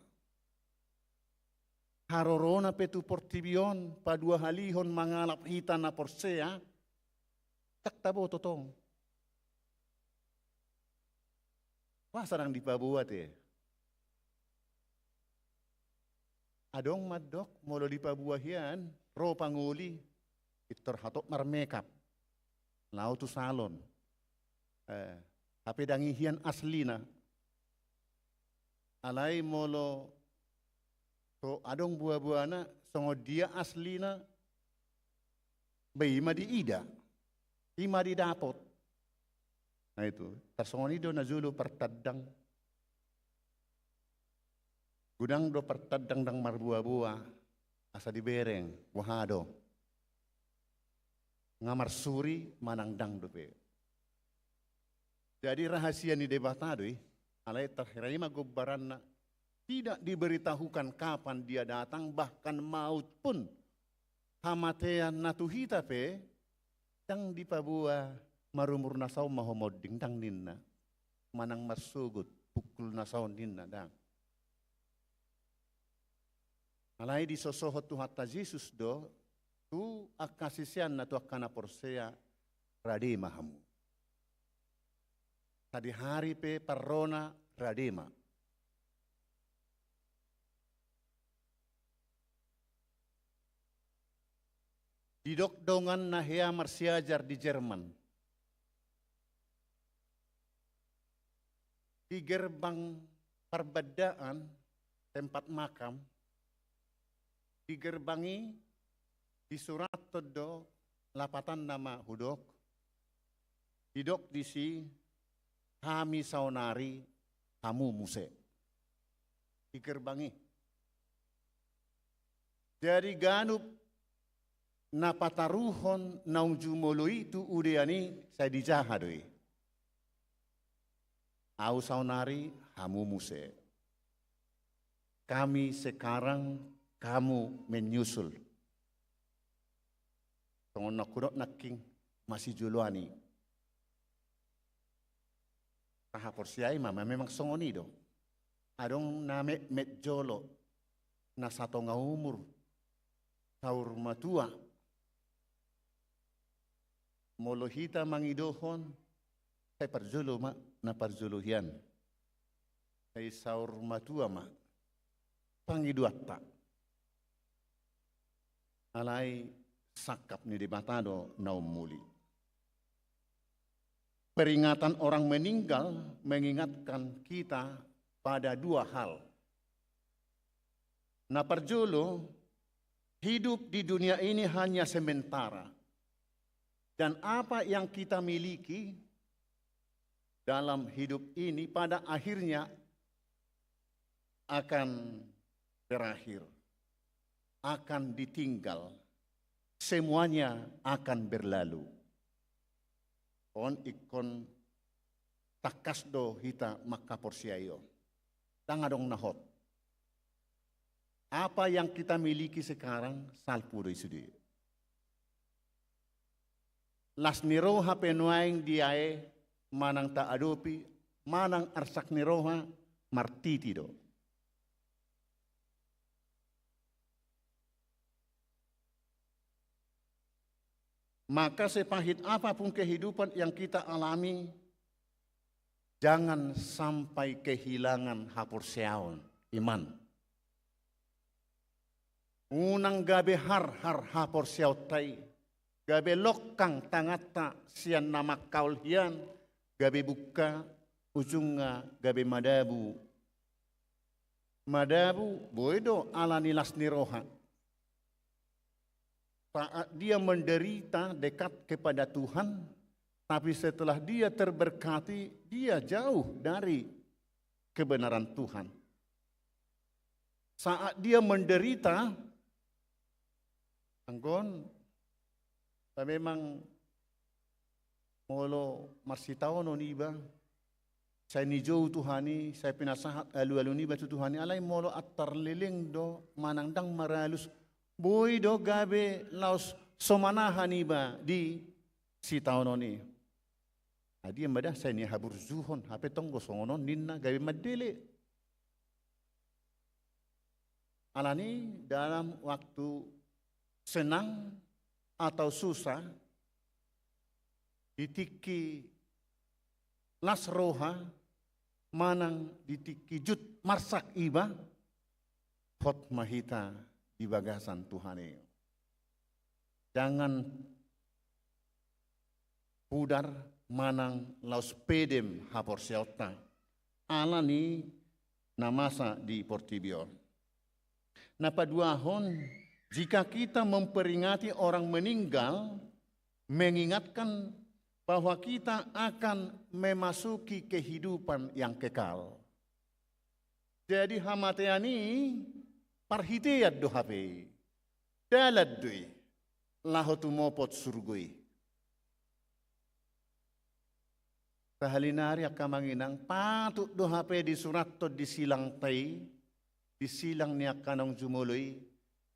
Harorona pe tu portibi on paduahalihon mangalap hita na porsea, ndang taboto tong. Boasa ndang dipaboa te? Adong mandok molo dipaboa hian ro pangoli, pintor hatop marmekap, laho tu salon. Eh, hape ndang i hian aslina. Alai molo so adong boaboana, songon dia aslina, ba i ma diida, i ma didapot. Na itu, tarsongon i do na jolo partandang. Godang do partandang ndang marboaboa, asa dibereng, boha do. Nga marsuri manang ndang dope. Jadi rahasia ni Debata do i, alai tarhira i ma gombaranna, tidak diberitahukan kapan dia datang, bahkan maut pun, hamatean na tu hita pe, ndang dipaboa marumur na saon ma ho monding, ndang ninna. Manang marsogot, pukul na saon ninna, ndang. Alai disosohon Tuhanta Jesus do, tu angka siseanna, tu angka na porsea, rade ma hamu. Sadihari pe parrona rade ma. Didok dongan na hea marsiajar di Jerman. Di gerbang parbandaan, tempat makam, di gerbang i disurathon do lapatanna ma hudok, didok disi, hami saonari, hamu muse. Di gerbang i. Jadi ganup na pataruhon naung jumolo i tu udean i, sai dijaha do i. Ahu saonari, hamu muse. Kami sekarang, kamu menyusul. Songon na hudok nangkin, masijoloan i. Tahaporseai ma, ma memang songon i do. Adong na metmet jolo, na satonga umur, saur matua. Molo hita mangidohon, sai parjolo ma, na parjolo hian. Sai saur matua ma pangidoanta. Alai sangkap ni Debata do na ummuli. Peringatan orang meninggal mengingatkan kita pada dua hal. Na parjolo, hidup di dunia ini hanya sementara. Dan apa yang kita miliki dalam hidup ini pada akhirnya akan berakhir, akan ditinggal, semuanya akan berlalu. On ingkon tangkas do hita mangkaporseai on. Ndang adong na hot. Apa yang kita miliki sekarang salpu do i sude. Las ni roha pe nuaeng diae manang taadopi, manang arsak ni roha martiti do. Maka sepahit apapun kehidupan yang kita alami, jangan sampai kehilangan haporseaon, iman. Unang gabe harhar haporseaonta i, gabe longkang tanganta sian na mangkaol hian, gabe bungka, ujungna gabe madabu. Madabu, boi do ala ni las ni roha. Saat dia menderita dekat kepada Tuhan, tapi setelah dia terberkati, dia jauh dari kebenaran Tuhan. Saat dia menderita, anggo on, memang molo marsitaonon iba, sai nijou Tuhan i, sai pinasahat alualu niba tu Tuhan i, alai molo antar leleng do manang ndang maralus, boi do gabe laos so manahan iba di sitaonon i. Adia ma da sai nihaburjuhon, hape tong do songon on ninna, gabe mandele. Alani dalam waktu senang atau susah, di tingki las roha, manang di tingki jut marsak iba, hot ma hita di bagasan Tuhan i. Jangan pudar manang laos pedem haporseaonta ala ni na masa di portibi on. Na paduahon, jika kita memperingati orang meninggal, mengingatkan bahwa kita akan memasuki kehidupan yang kekal. Jadi hamatean i parhitean do hape i, dalan do i laho tumopot surgo i. Sahali nari angka amang inang, patut do hape disurathon di silangta i, di silang ni angka naung jumolo i,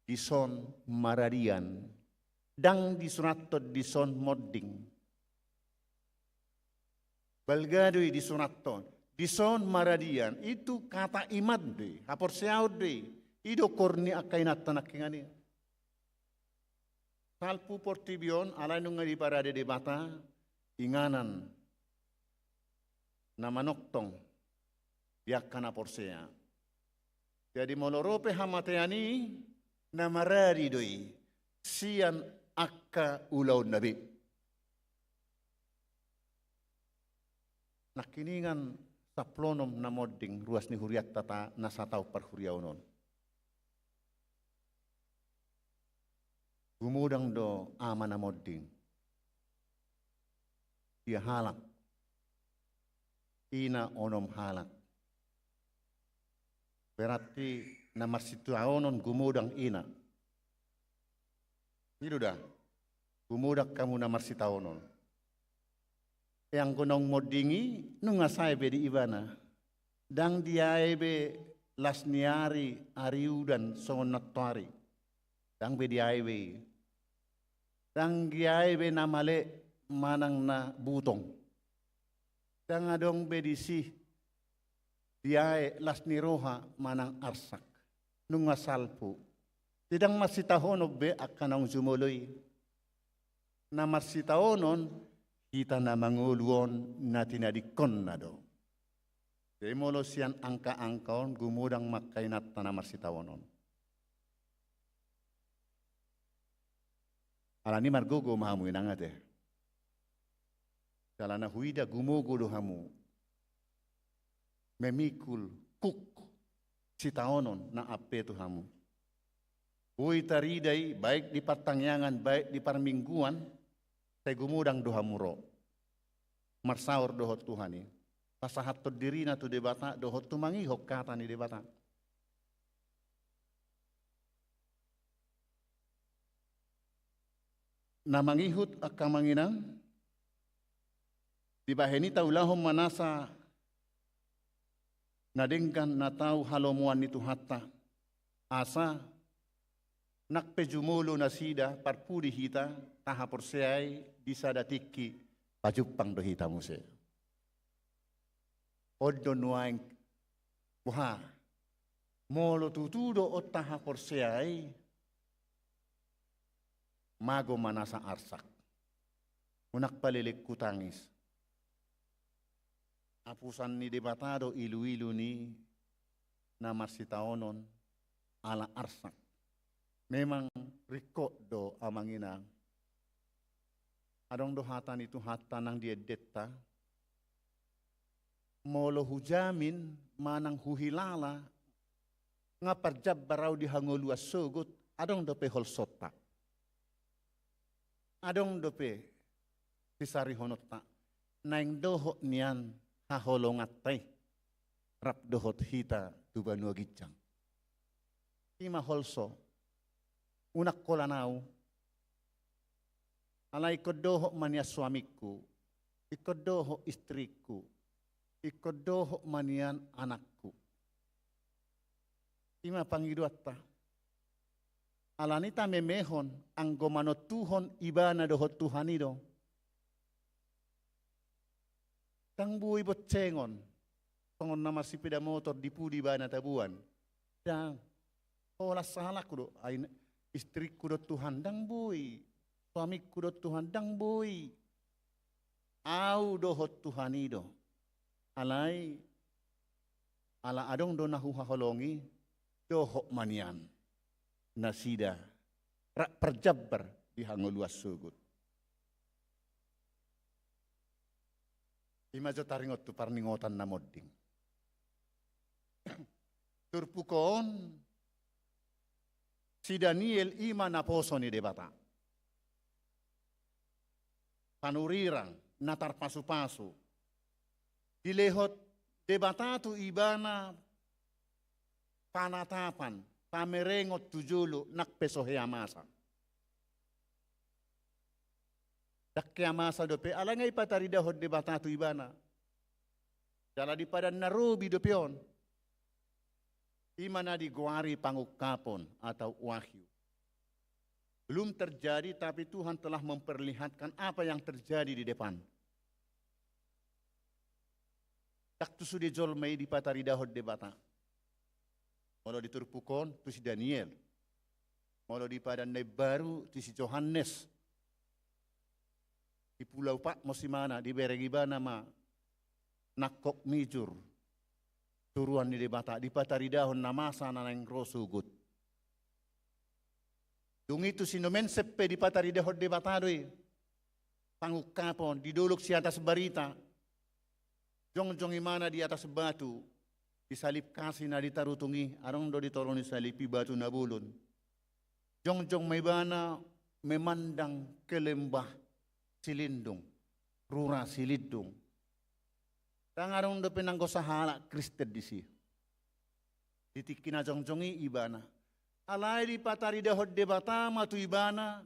dison maradian. Ndang disurathon dison monding. Balga do i disurathon, dison maradian, itu kata iman do i, haporseaon do i, i do kor ni angka inanta nangkiningan i. Salpu portibi on alai nunga diparade Debata inganan na manongtong di angka na porsea. Jadi molo ro pe hamatean i, na maradi do i sian angka ulaonna be. Nangkiningan sampulu onom na monding ruas ni hurianta ta na sataon parhuriaon on. Gumodang do ama na monding. Sia halak. Ina onom halak. Berarti na marsitaonon gumodang ina. I do da. Gumodang hamu na marsitaonon. E anggo naung monding i, nunga sae be di ibana. Ndang diae be las ni ari, ari udan songon nantoari. Ndang be diae be i. Ndang diae be na male manang na butong. Ndang adong be disi diae las ni roha manang arsak. Nunga salpu. Ndang marsitaonon be angka naung jumolo i. Na marsitaonon hita na mangolu on na tinadingkonna do. Jadi molo sian angka-angka on gumodang ma angka inanta na marsitaonon. Alani margogo ma hamu inang ate. Jala na huida gumogo do hamu. Memikul kuk sitaonon na ampe tu hamu. Boi tarida i baik di partangiangan baik di parmingguan, sai gumodang do hamu ro. Marsaor dohot Tuhan i. Pasahathon dirina tu Debata dohot tumangihon hata ni Debata. Na mangihut angka amang inang, dibahen i taulahon ma nasa na denggan na tau halomoan ni Tuhanta. Asa nang pe jumolo nasida parpudi hita, tahaporseai di sada tingki pajumpang do hita muse. On do nuaeng boha, molo tutu do on tahaporseai, mago ma nasa arsak. Unang paleleng hutangis. Apusan ni Debata do iluilu ni na marsitaonon ala arsak. Memang ringkot do amang inang. Adong do hata ni Tuhanta nang di endenta. Molo hujamin manang huhilala nga parjambar ahu di hangoluan sogot, adong dope holsonta. Adong dope sisarihononta, naeng dohot nian haholonganta i rap dohot hita tu banua ginjang. I ma holso, unang holan ahu. Alai ingkon dohot ma nian suamingku, ingkon dohot istrikku, ingkon dohot ma nian anakku. I ma pangidoanta. Alani i tamemehon, anggo manontuhon ibana dohot Tuhan i do. Ndang boi boncengon. Songon na marsipeda motor di pudi ibana taboan. Ndang. Holan sahalakku do, ai istrikku do Tuhan, ndang boi. Suamingku do Tuhan, ndang boi. Ahu dohot Tuhan i do. Alai, ala adong do na huhaholongi, dohot ma nian nasida rap parjambar di hangoluan sogot. I ma jo taringot tu parningotan na monding. Turpuk on, si Daniel i ma naposo ni Debata. Panurirang, na tarpasupasu. Dilehon Debata tu ibana panatapan, pamerengon tu jolo nang pe so hea masa. Ndang hea masa dope, alai nga dipataridahon Debata tu ibana. Jala di padan na robi dope on. I ma na digoari pangungkapon atau wahyu. Belum terjadi, tapi Tuhan telah memperlihatkan apa yang terjadi di depan. Ndang tu sude jolma i dipataridahon Debata. Molo di turpuk on tu si Daniel. Molo di padan na imbaru tu si Johannes. Di Pulau Patmos ibana, dibereng ibana ma nangkok mijur. Turuan ni Debata, dipataridahon na masa na naeng ro sogot. Dung i tu si Nommensen pe dipataridahon Debata do i. Pangungkapon, di dolok si atas barita. Jongjong ibana di atas batu, di salib kasih na di Tarutung i, adong do di toru ni salib i batu na bolon. Jongjong ma ibana memandang ke lembah Silindung, rura Silindung. Ndang adong dope nanggo sahalak Kristen disi. Di tingki na jongjong i ibana. Alai dipataridahon Debata ma tu ibana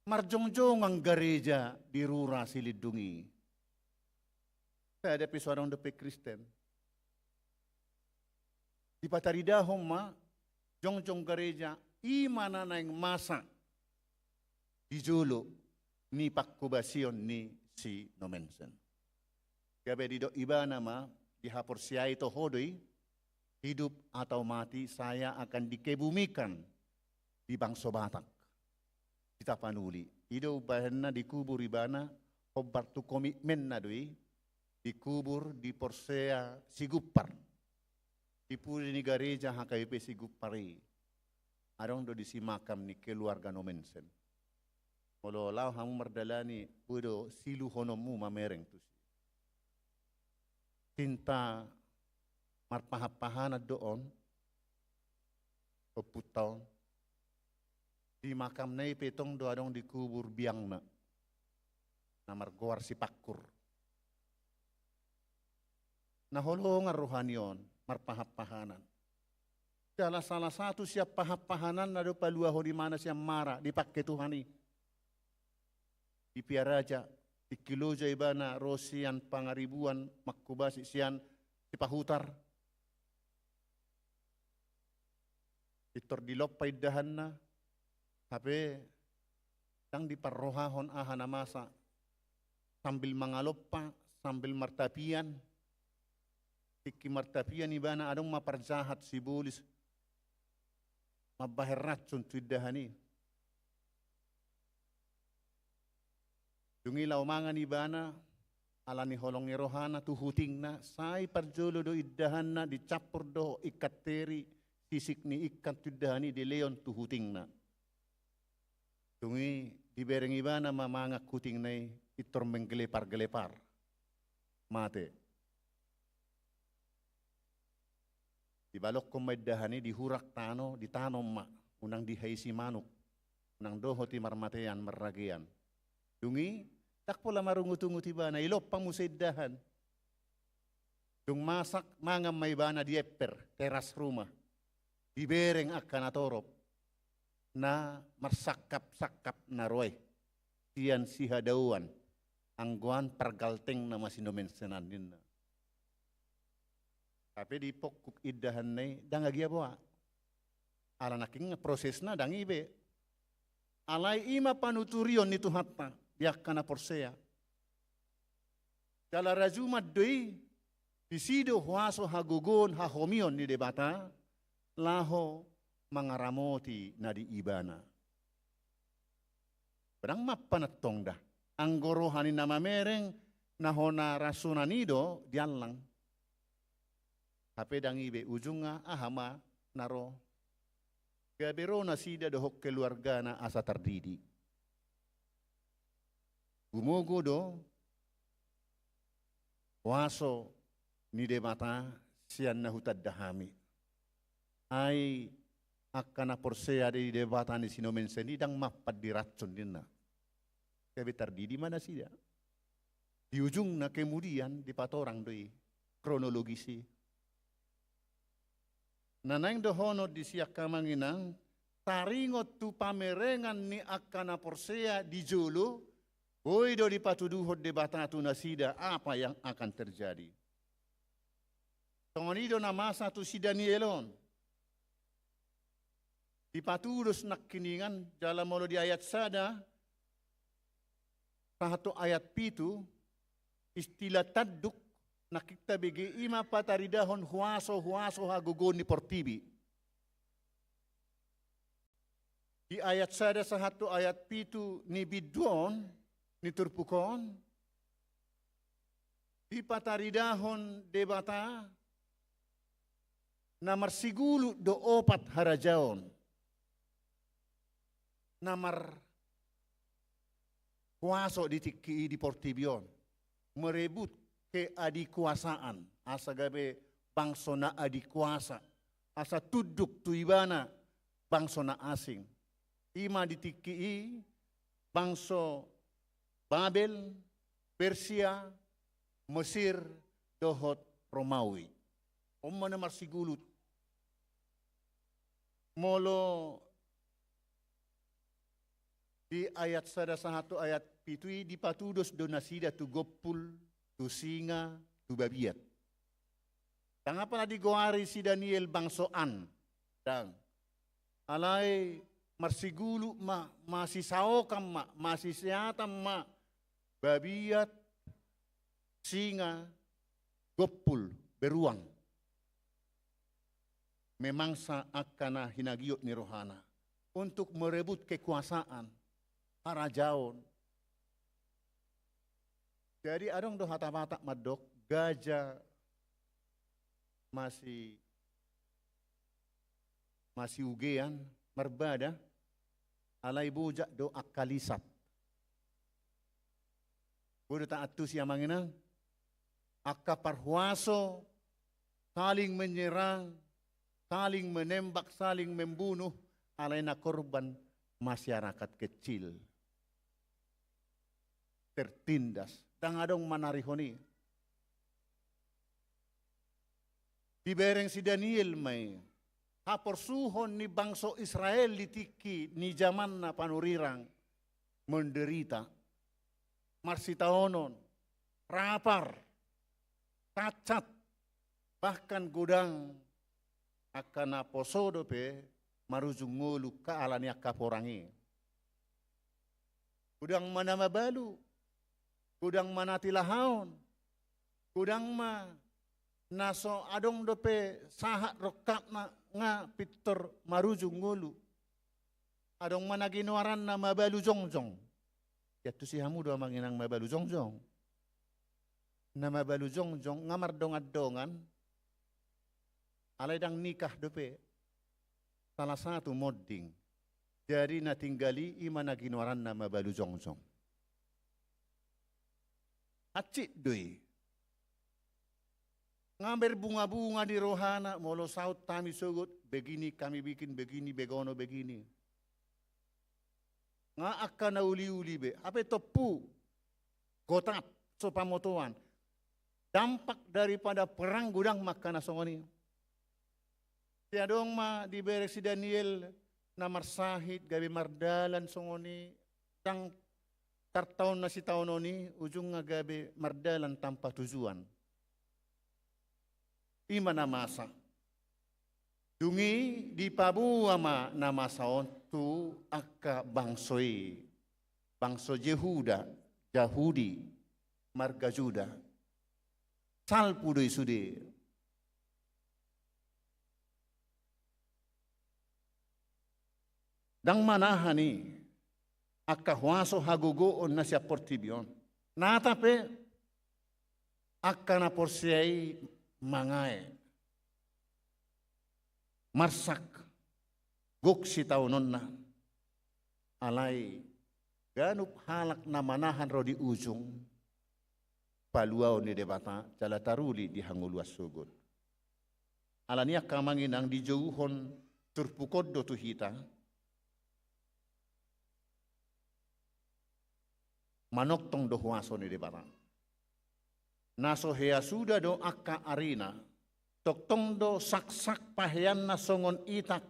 marjongjongan gareja di rura Silindung i. Sada pe so adong dope Kristen. Dipataridahon ma jongjong gareja, i ma na naeng masa di jolo ni pangkobasion ni si Nommensen. Gabe didok ibana ma, dihaporseai toho do i, hidup atau mati saya akan dikebumikan di bangso Batak, di Tapanuli. I do umbahenna dikubur ibana, hombar tu komitmenna do i, dikubur di Porsea Sigumpar. Di pudi ni gareja H K B P Sigumpar i. Adong do disi makam ni keluarga Nommensen. Molo laho hamu mardalani, boi do siluhononmu mamereng tusi. Cinta marpahanpahanan do on, ompunta on. Di makamna i pe tong do adong dikubur biangna, na margoar si Pakkur. Na holongan roha ni on, marpahanpahanan. Jala salah satu sian pahanpahananna do paluahon ibana sian mara, dipangke Tuhan i. Di Piaraja, tingki loja ibana ro sian Pangaribuan, mangkobasi sian Sipahutar. Pintor dilompa indahanna, hape ndang diparrohahon aha na masa, sambil mangalompa, sambil martapian, tingki martapian ibana adong ma parjahat sibolis mambahen racun tu indahan i. Dung i laho mangan ibana, ala ni holong ni rohana tu hutingna, sai parjolo do indahanna dicampur dohot ingkan teri, sisik ni ingkan tu indahan i dilehon tu hutingna. Dung i dibereng ibana ma mangan hutingna i, pintor menggelepar-gelepar. Mate. Dibalokkon ma indahan i, dihurak tano, ditanom ma, unang dihaisi manuk, unang dohot i marmatean, marragean. Dung i, ndang pola marungut-ungut ibana, dilompa muse indahan. Dung masak, mangan ma ibana di emper, teras rumah. Dibereng angka natorop, na marsangkap-sangkap na ro i sian sihadaoan, anggo an pargaltengna ma si Nomensenan ninna. Hape dipongkuk indahanna i, ndang agia boha. Ala nangkin prosesna ndang i be. Alai i ma panuturion ni Tuhanta di angka na porsea. Jala rajuman do i, disi do huaso, hagogoon, hahomion ni Debata laho mangaramoti na di Ibana. Ndang mampan antong da, anggo roha ni na mamereng, na hona rasunan i do diallang. Hape ndang i be, ujungna aha ma na ro? Gabe ro nasida dohot keluargana asa tardidi. Gumogo do huaso ni Debata sian na hutanda hami. Ai angka na porsea di Debata ni si Nomensen i ndang mampan di racun ninna. Gabe tardidi ma nasida. Di ujungna kemudian dipatorang do i kronologis i. Na naeng dohonon disi angka amang inang, taringot tu pamerengan ni angka na porsea di jolo, boi do dipatuduhon Debata tu nasida apa yang akan terjadi. Songon i do na masa tu si Daniel on. Dipatudos nangkiningan, jala molo di ayat sada sahat tu ayat pitu, istilah tanduk nangkin tabege i ma pataridahon huaso-huaso hagogoon ni portibi. Di ayat sada sahat tu ayat pitu ni bindu on, ni turpuk on, dipataridahon Debata na marsigulut do opat harajaon na marhuaso di tingki i, di portibi on, merebut keadikuasaan, asa gabe bangso na adikuasa, asa tunduk tu ibana bangso na asing. I ma di tingki i bangso Babel, Persia, Mesir, dohot Romawi. On ma na marsigulut. Molo di ayat sada sahat tu ayat pitu i dipatudos do nasida tu gompul, tu singa, tu babiat. Ndang apala digoari si Daniel bangso an, ndang. Alai marsigulut ma, masisaokan ma, masiseatan ma babiat, singa, gompul, beruang. Memangsa angka na hinagiot ni rohana untuk merebut kekuasaan, harajaon. Jadi adong do hata Batak mandok, gaja masi, masiugean marbada, alai bojak do angka lisat. Boi do taantusi amang inang, angka parhuaso saling menyerang, saling menembak, saling membunuh, alai na korban masyarakat kecil. Tertindas, ndang adong manarihon i. Dibereng si Daniel ma i, haporsuhon ni bangso Israel di tingki ni jamanna panurirang, menderita, marsitaonon, rapar, cacat, bahkan godang angka naposo dope marujung ngolu angka ala ni angka porang i. Godang ma na mabalu, godang ma na tilahaon, godang ma na so adong dope sahat rongkapna nga pintor marujung ngolu. Adong ma na ginoaranna mabalu jongjong. Iantusi hamu do amang inang mabalu jongjong. Na mabalu jongjong nga mardongan-dongan, alai ndang nikah dope. Salah satu monding. Jadi na tinggal i, i ma na ginoaranna mabalu jongjong. Hansit do i. Nga berbunga-bunga di rohana, molo saut hami sogot, begini kami bikin, begini, begono, begini. Nga angka na uli-uli be, hape tompu, gotap, so pamotoan. Dampak daripada perang godang ma angka na songon i. Sai adong ma diberek si Daniel na marsahit gabe mardalan songon i, ndang tartaon na sitaonon i, ujungna gabe mardalan tanpa tujuan. I ma na masa. Dung i dipaboa ma na masa on tu angka bangso i, bangso Jehuda, Jahudi, marga Juda. Salpu do i sude. Ndang manahan i angka huaso hagogoon na sian portibi on. Nata pe angka na porsea i mangae, marsak, gok sitaononna. Alai ganup halak na manahan ro di ujung, paluaon ni Debata jala taruli di hangoluan sogot. Ala ni i angka amang inang, dijouhon turpuk on do tu hita, manongtong do huaso ni Debata. Na so hea suda do angka arina, tongtong do saksak paheanna songon itak,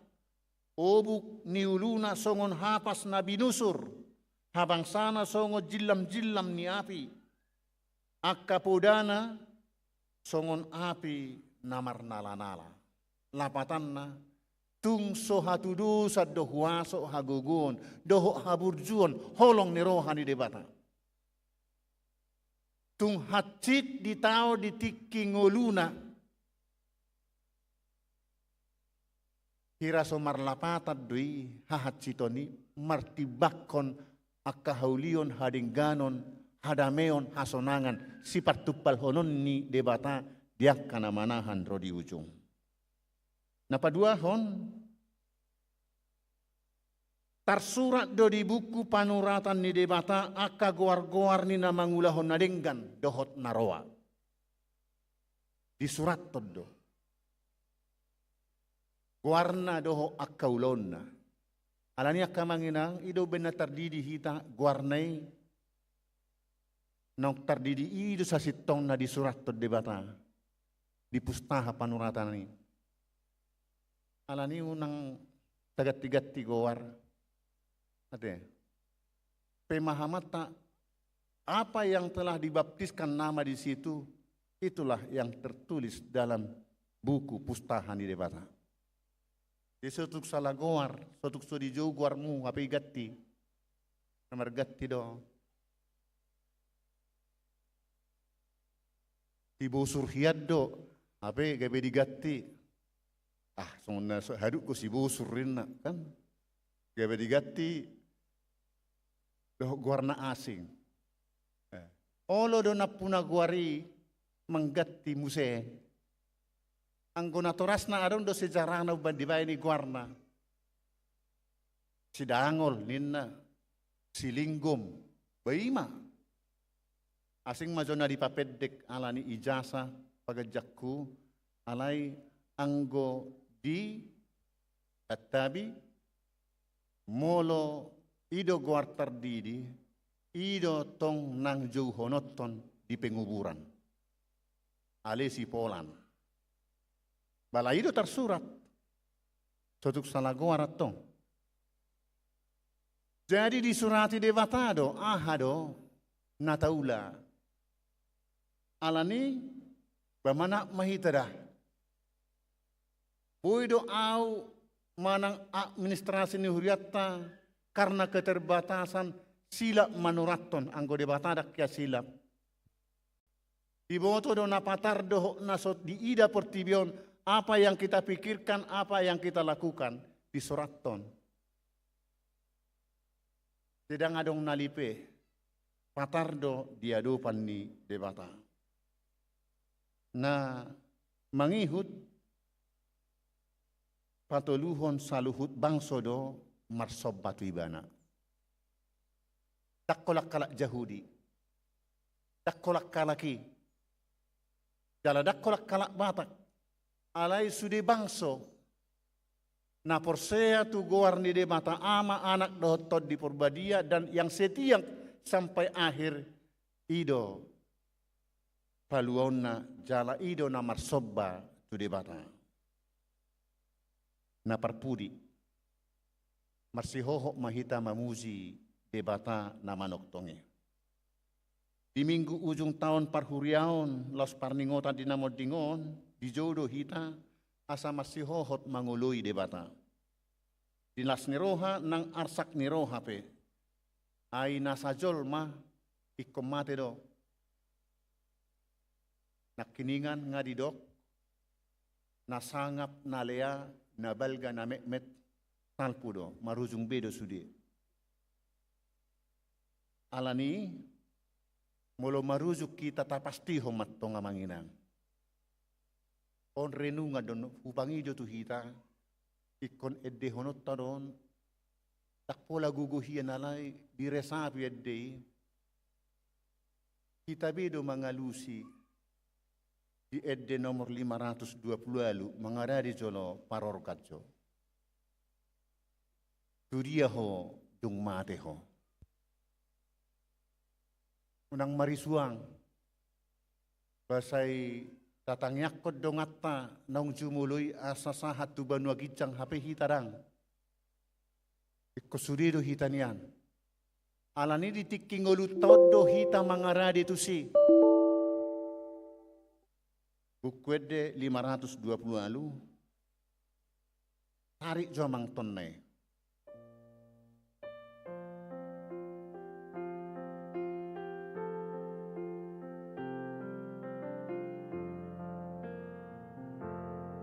obuk ni uluna songon hapas na binusur, habangsana songon jillam-jillam ni api, angka podana songon api na marnala-nala. Lapatanna, tung so hatudosan do huaso, hagogoon dohot haburjuon holong ni roha ni Debata. Tung hansit ditao di tingki ngoluna. Hira so marlapatan do i hahansiton i, martimbangkon angka haulion, hadengganon, hadameon, hasonangan, sipartumpalhonon ni Debata di angka na manahan ro di ujung. Na paduahon, tarsurat do di buku panuratan ni Debata angka goar-goar ni na mangulahon na denggan dohot na roa. Disurathon do goarna dohot angka ulaonna. Ala ni i angka amang inang, i do umbahen na tardidi hita goarna i, naung tardidi i do sasintongna disurathon Debata di pustaha panuratan i. Ala ni i unang taganti-ganti goar. Ate. Pemahamanta, apa yang telah dibaptiskan nama di situ, itulah yang tertulis dalam buku pustaha ni Debata. Jadi so tung sala goar, so tung so dijou goarmu, hape diganti. Na marganti do. Si Bosur hian do, hape gabe diganti. Ah, songon na so haduk do si Bosur ninna, kan? Gabe diganti dohot goarna asing. Eh. Olo do nampuna goar i mangganti muse. Anggo natorasna adong do sejarahna umbahen dibaen i goarna. Si Dangol ninna, si Linggom, ba i ma. Asing ma jo na dipapendek ala ni ijasah paganjangku, alai anggo di Antabi, molo i do goar tardidi, i do tong nang jouhononhon di penguburan. Ale Sipolan. Bala i do tarsurat. So tung sala goar antong. Jadi disurati Debata do, aha do na taula. Ala ni i, ba manat ma hita da. Boi do au manang administrasi ni hurianta karena keterbatasan silap manurathon, anggo Debata ndang hea silap. Diboto do na patar dohot na so diida portibi on, apa yang kita pikirkan, apa yang kita lakukan, disurathon. Sedang adong na lipe, patar do di adopan ni Debata. Na mangihut patoluhon saluhut bangso do marsomba tu ibana. Ndang holan halak Jahudi, ndang holan halak i, jala ndang holan halak Batak, alai sude bangso na porsea tu goar ni Debata Ama, Anak dohot Tondi Porbadia, dan yang setia sampai akhir, i do paluaonna jala i do na marsomba tu Debata. Na parpudi, marsihohot ma hita mamuji Debata na manongtong i. Di minggu ujung taon parhuriaon, laos parningotan di na monding on, dijou do hita asa marsihohot mangoloi Debata. Di las ni roha nang arsak ni roha pe, ai nasa jolma ingkon mate do. Nangkiningan nga didok, na sangap, na lea, na balga, na metmet, salpu do, marujung be do sude. Alani i, molo marujung hita, tapastihon ma antong, Amang Inang. On renungan do on hupangido tu hita, ingkon endehononta do on, ndang pola gogo hian, alai diresapi ende i. Hita be do mangalusi di ende nomor lima ratus dua puluh ualu, mangarade jolo parorgat jo. Tu dia ho dung mate ho? Unang marisuang. Ba sai tatangiangkon donganta naung jumolo i asa sahat tu banua ginjang hape hita, ndang. Ingkon sude do hita nian. Alani i di tingki ngolunta on do hita mangarade tusi. Buku Ende lima ratus dua puluh ualu. Tarik jo, Amang, tonna i.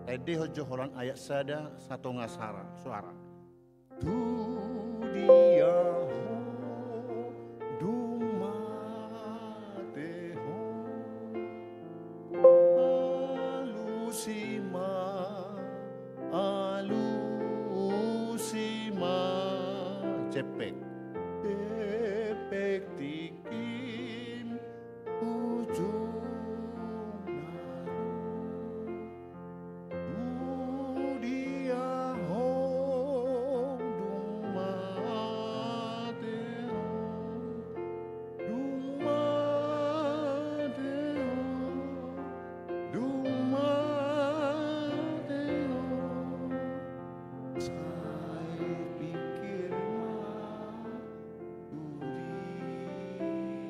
Taendehon jo holan ayat sada satonga sara, soara. Tu dia ho dung mate ho? Alusi ma, alusi ma. Jempek. Jempek tingkim ujungna. Tu dia ho dung mate ho? Dung mate ho, dung mate ho, sai pikir ma tu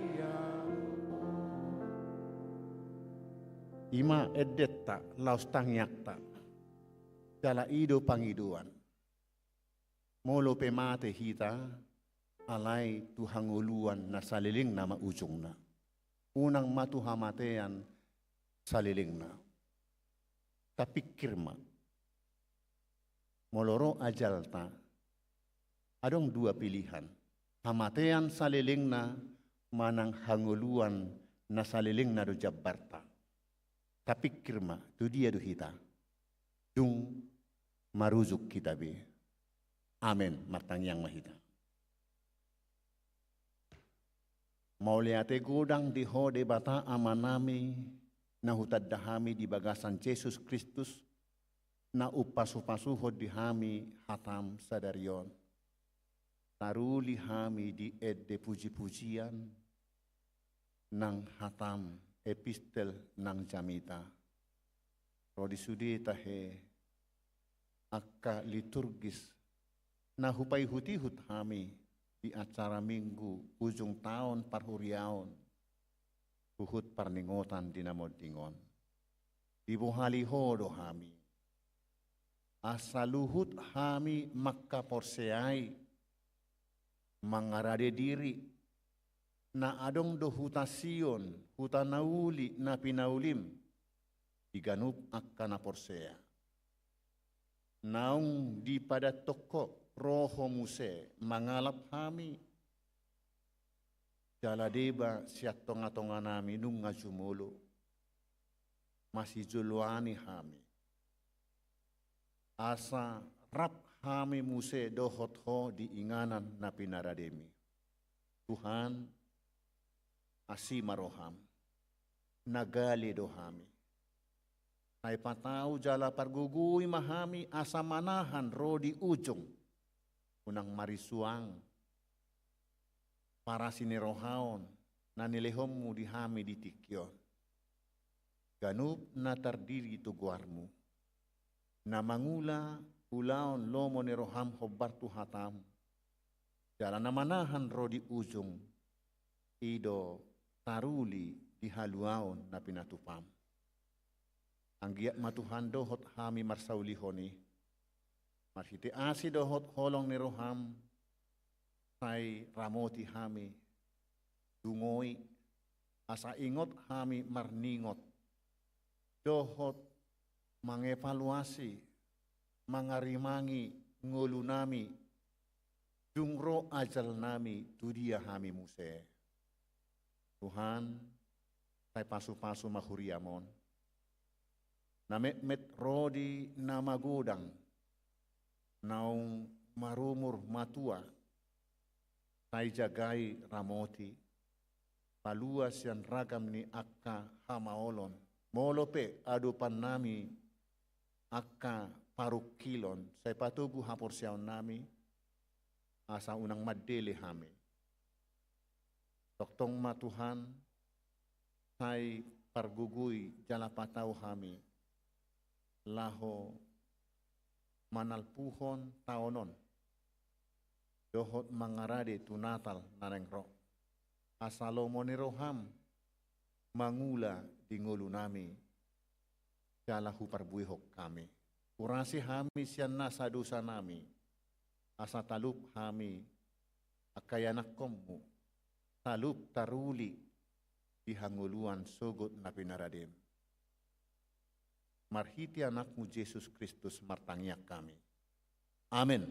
dia ho. I ma endenta laos tangiangta. Jala i do pangidoan. Molo pe mate hita, alai tu hangoluan na salelengna ma ujungna. Unang ma tu hamatean salelengna. Tapikir ma. Molo ro ajalta, adong dua pilihan. Hamatean salelengna manang hangoluan na salelengna do jambarta. Tapikir ma, tu dia do hita dung marujung hita be. Amen. Martangiang ma hita. Mauliate godang di Ho Debata Amanami, na hutanda hami di bagasan Jesus Kristus, na umpasupasuhon di hami hataM sadari on. Taruli hami di ende pujipujian nang hataM, epistel nang jamita. Ro di sude tahe angka liturgis na hupaihutihut hami di acara Minggu ujung taon parhuriaon, huhut parningotan di na monding on. Dibohali Ho do hami. asa luhut hami mangkaporseai, mangarade diri, na adong do huta Sion, huta na uli na pinaulim, di ganup angka na porsea. Naung dipadathon Ho roha muse mangalap hami, jala deba sian tonga-tonga nami nunga jumolo, masijoloani hami. Asa rap hami muse dohot Ho di inganan na pinarademi. Tuhan, asi ma roham, na gale do hami. Sai patau jala pargogoi ma hami asa manahan ro di ujung. Unang marisuang parasi ni roha on na nilehonmu di hami di tingki on. Ganup na tardiri tu goarmu, na mangula ulaon lomo ni roham hombar tu hatam, jala na manahan ro di ujung, i do taruli di haluaon na pinatupam. Anggiat ma Tuhan dohot hami marsaulihon i, marhite asi dohot holong ni roham, sai ramoti hami, dungoi, asa ingot hami marningot, dohot mangevaluasi, mangarimangi ngolu nami, dung ro ajal nami tu dia hami muse. Tuhan, sai pasu-pasu ma huriam on. Na metmet ro di na magodang, naung marumur matua, sai jagai ramoti, palua sian ragam ni angka hamaolon, molo pe adopan nami angka parungkilon, sai patogu haporseaon nami, asa unang mandele hami. Tongtong ma Tuhan, sai pargogoi jala patau hami, laho manalpuhon taon on, dohot mangarade tu Natal na naeng ro. Asa lomo ni roham mangula di ngolu nami, jala huparbuehon hami. Urasi hami sian nasa dosa nami, asa talup hami angka ianakkonmu, talup taruli di hangoluan sogot na pinaradem. Marhite Anakmu Jesus Kristus martangiang hami. Amen.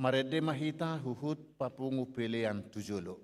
Marende ma hita huhut papungu pelean tu jolo.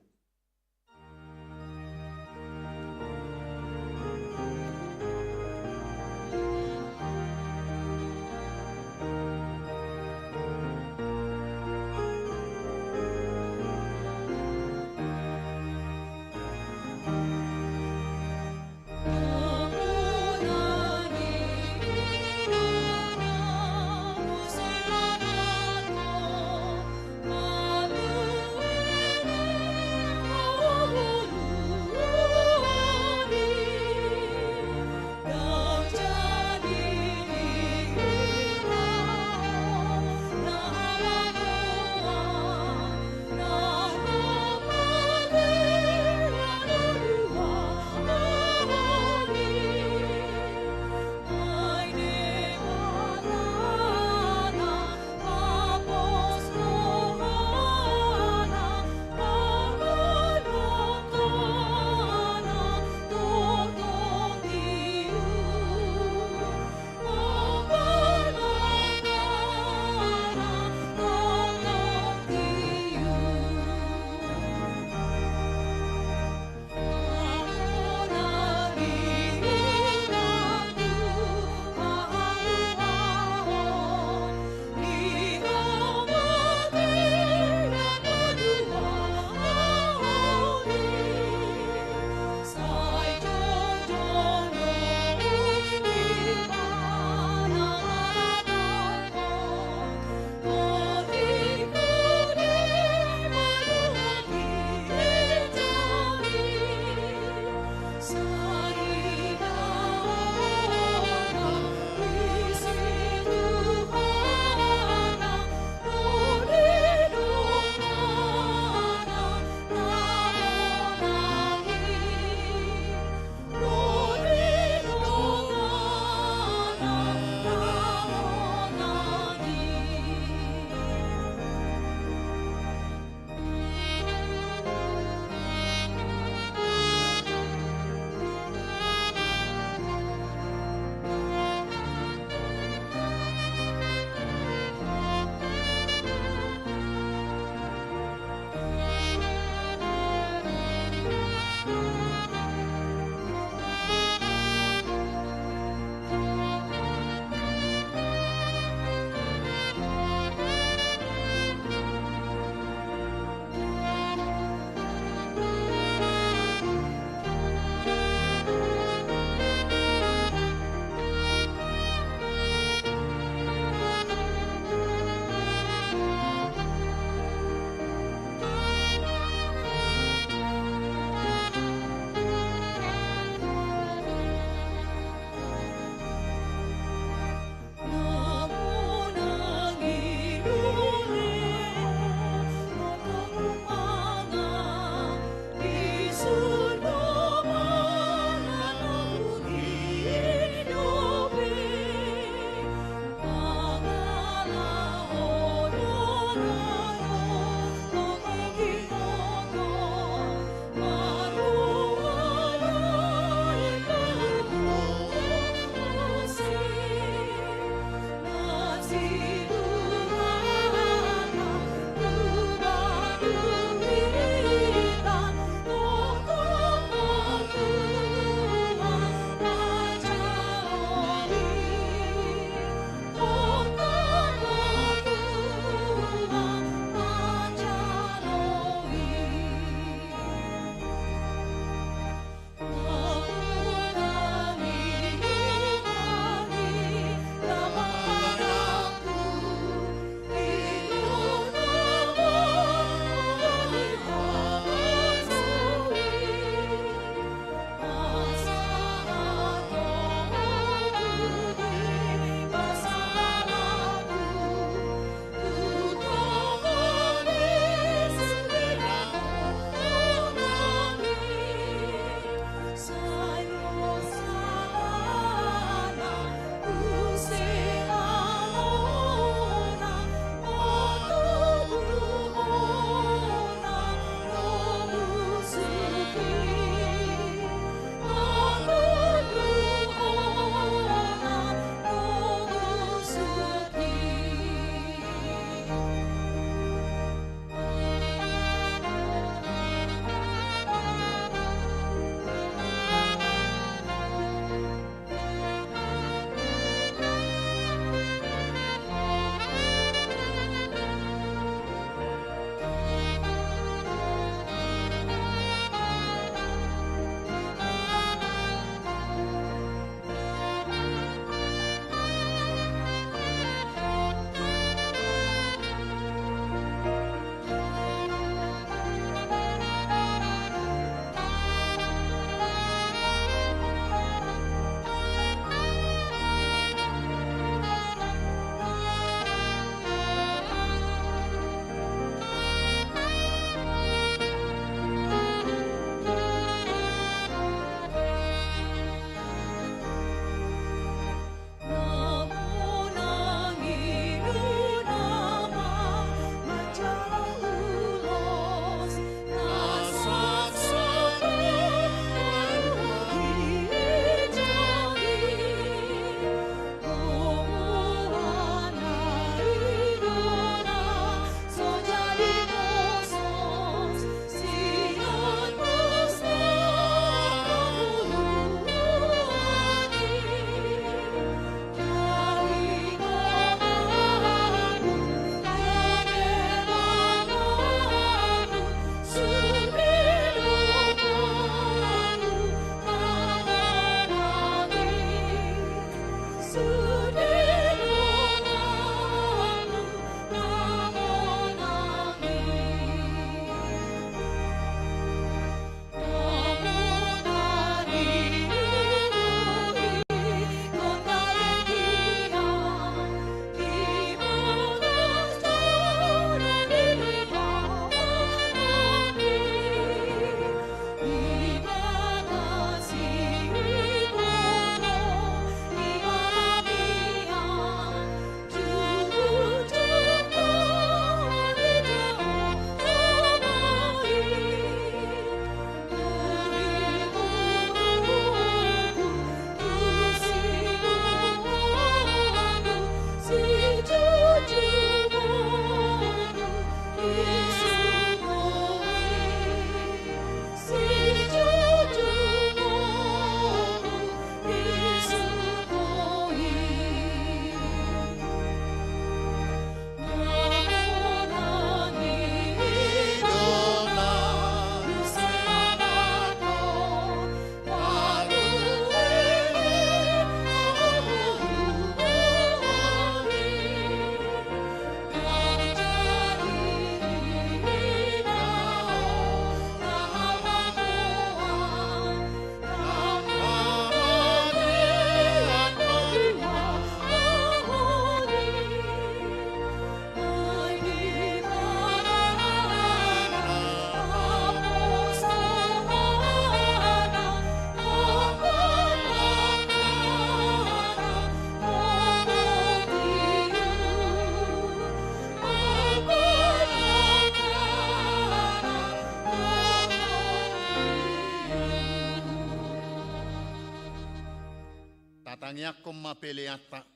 Tangiangkon ma peleanta.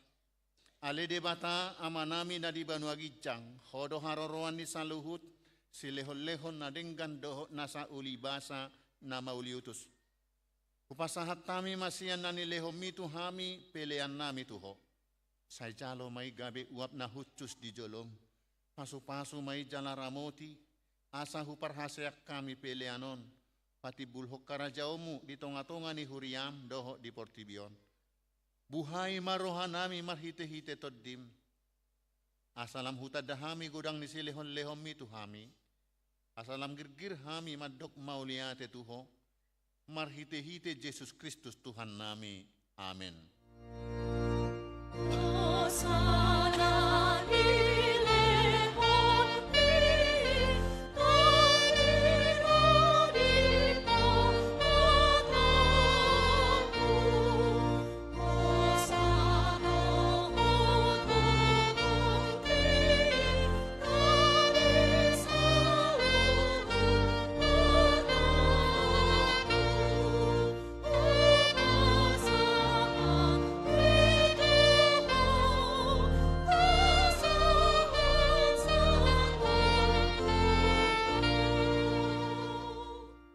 Ale Debata Amanami na di banua ginjang, Ho do haroroan ni saluhut silehonlehon na denggan dohot nasa ulibasa na mauliutus. Hupasahat hami ma sian na nilehonMi tu hami peleannami tu Ho. Sai jalo ma i gabe uap na hushus di jolom. Pasupasu ma i jala ramoti, asa huparhaseang hami pelean on patimbulhon harajaonMu di tongatonga ni huriaM dohot di portibi on. Buhai ma rohanami marhitehite TondiM, asa lam hutanda hami godang ni silehonlehonMi tu hami, asa lam girgir hami mandok mauliate tu Ho, marhitehite Jesus Kristus Tuhannami. Amen.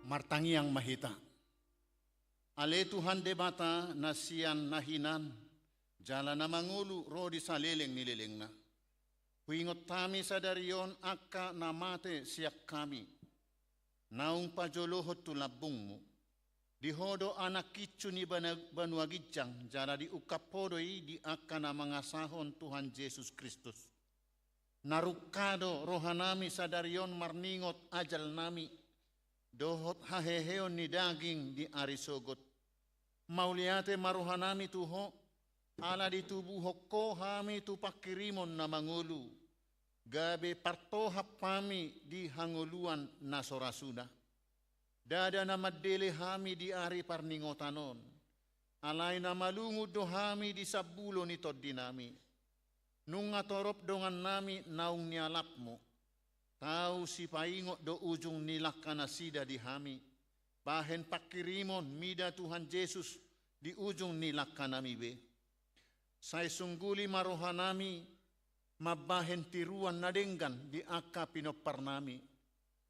Martangiang ma hita. Ale Tuhan Debata na sian na hinan jala na mangolu ro di saleleng ni lelengna. Huingot hami sadari on angka na mate sian hami, naung pajolohon tu lambungMu. Di Ho do Anak Incu ni bana-, banua ginjang, jala diungkap Ho do i di angka na mangasahon Tuhan Jesus Kristus. Na rungka do rohanami sadari on marningot ajalnami dohot haheheon ni daging di ari sogot. Mauliate ma rohanami tu Ho, ala ditubuhon Ho hami tu panghirimon na mangolu, gabe partohap hami di hangoluan na so ra suda. Ndada na mandele hami di ari parningotan on, alai na malungun do hami di sambulo ni tondinami. Nunga torop dongannami naung nialapMu. Tau sipaingot do ujung ni langkanasida di hami, bahen panghirimon mida Tuhan Jesus di ujung ni langkanami be. Sai sungguli ma rohanami mambahen tiruan na denggan di angka pinomparnami.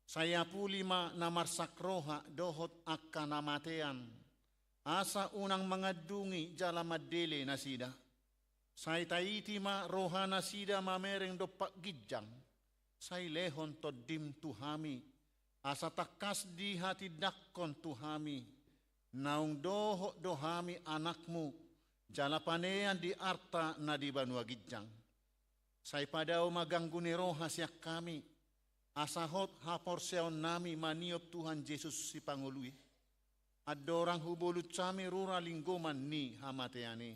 Sai apuli ma na marsak roha dohot angka na matean, asa unang mangandungi jala mandele nasida. Sai taiti ma rohanasida mamereng dompak ginjang. Sai lehon TondiM tu hami, asa tangkas dihatindangkon tu hami, naung dohot do hami anakMu, jala panean di arta na di banua ginjang. Sai padao ma ganggu ni roha sian hami, asa hot haporseaonnami maniop Tuhan Jesus Sipangolu i. Andorang hubolus hami rura linggoman ni hamatean i.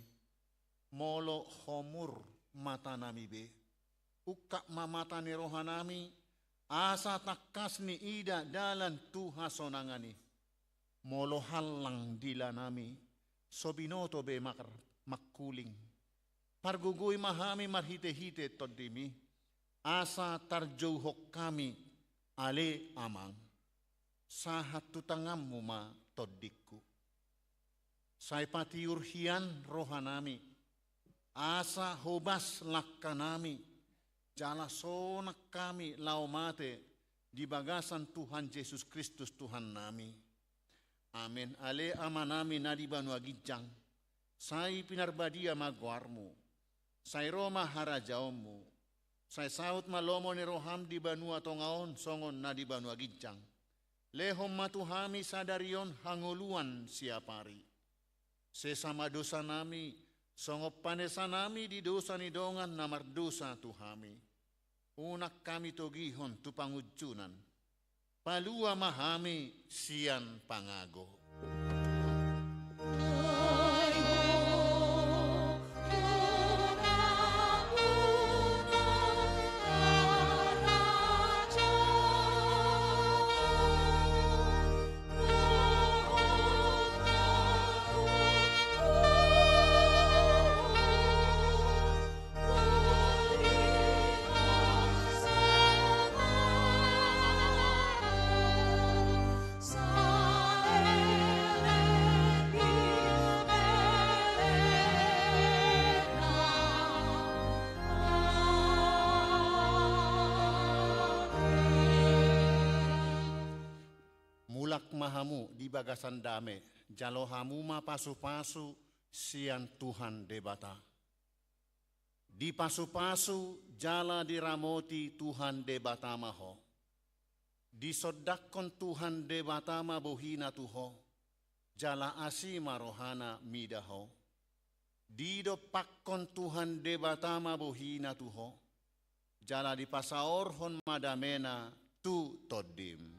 Molo homur matanami be, ungkap ma mata ni rohanami, asa tangkas niida dalan tu hasonangan i. Molo hallang dilanami, so binoto be mar-, mangkuling. Pargogoi ma hami marhitehite TondiMi, asa tarjouhon hami, ale Amang. Sahat tu tanganMu ma tondingku. Sai patiur hian rohanami, asa hobas langkanami, jala sonang hami laho mate di bagasan Tuhan Jesus Kristus Tuhannami. Amen. Ale Amanami na di banua ginjang, sai pinarbadia ma goarMu. Sai ro ma harajaonMu. Sai saut ma lomo ni rohaM di banua tonga on songon na di banua ginjang. Lehon ma tu hami sadari on hangoluan siapari. Sesa ma dosanami, songon panesanami di dosa ni dongan na mardosa tu hami. Unang hami togihon tu pangunjunan. Palua ma hami sian pangago. ma hamu di bagasan dame, jalo hamu ma pasupasu sian Tuhan Debata. Dipasupasu jala diramoti Tuhan Debata ma ho. Disondangkon Tuhan Debata ma bohina tu ho, jala asi ma rohana mida ho. Didompakkon Tuhan Debata ma bohina tu ho, jala dipasaorhon ma damena tu tondim.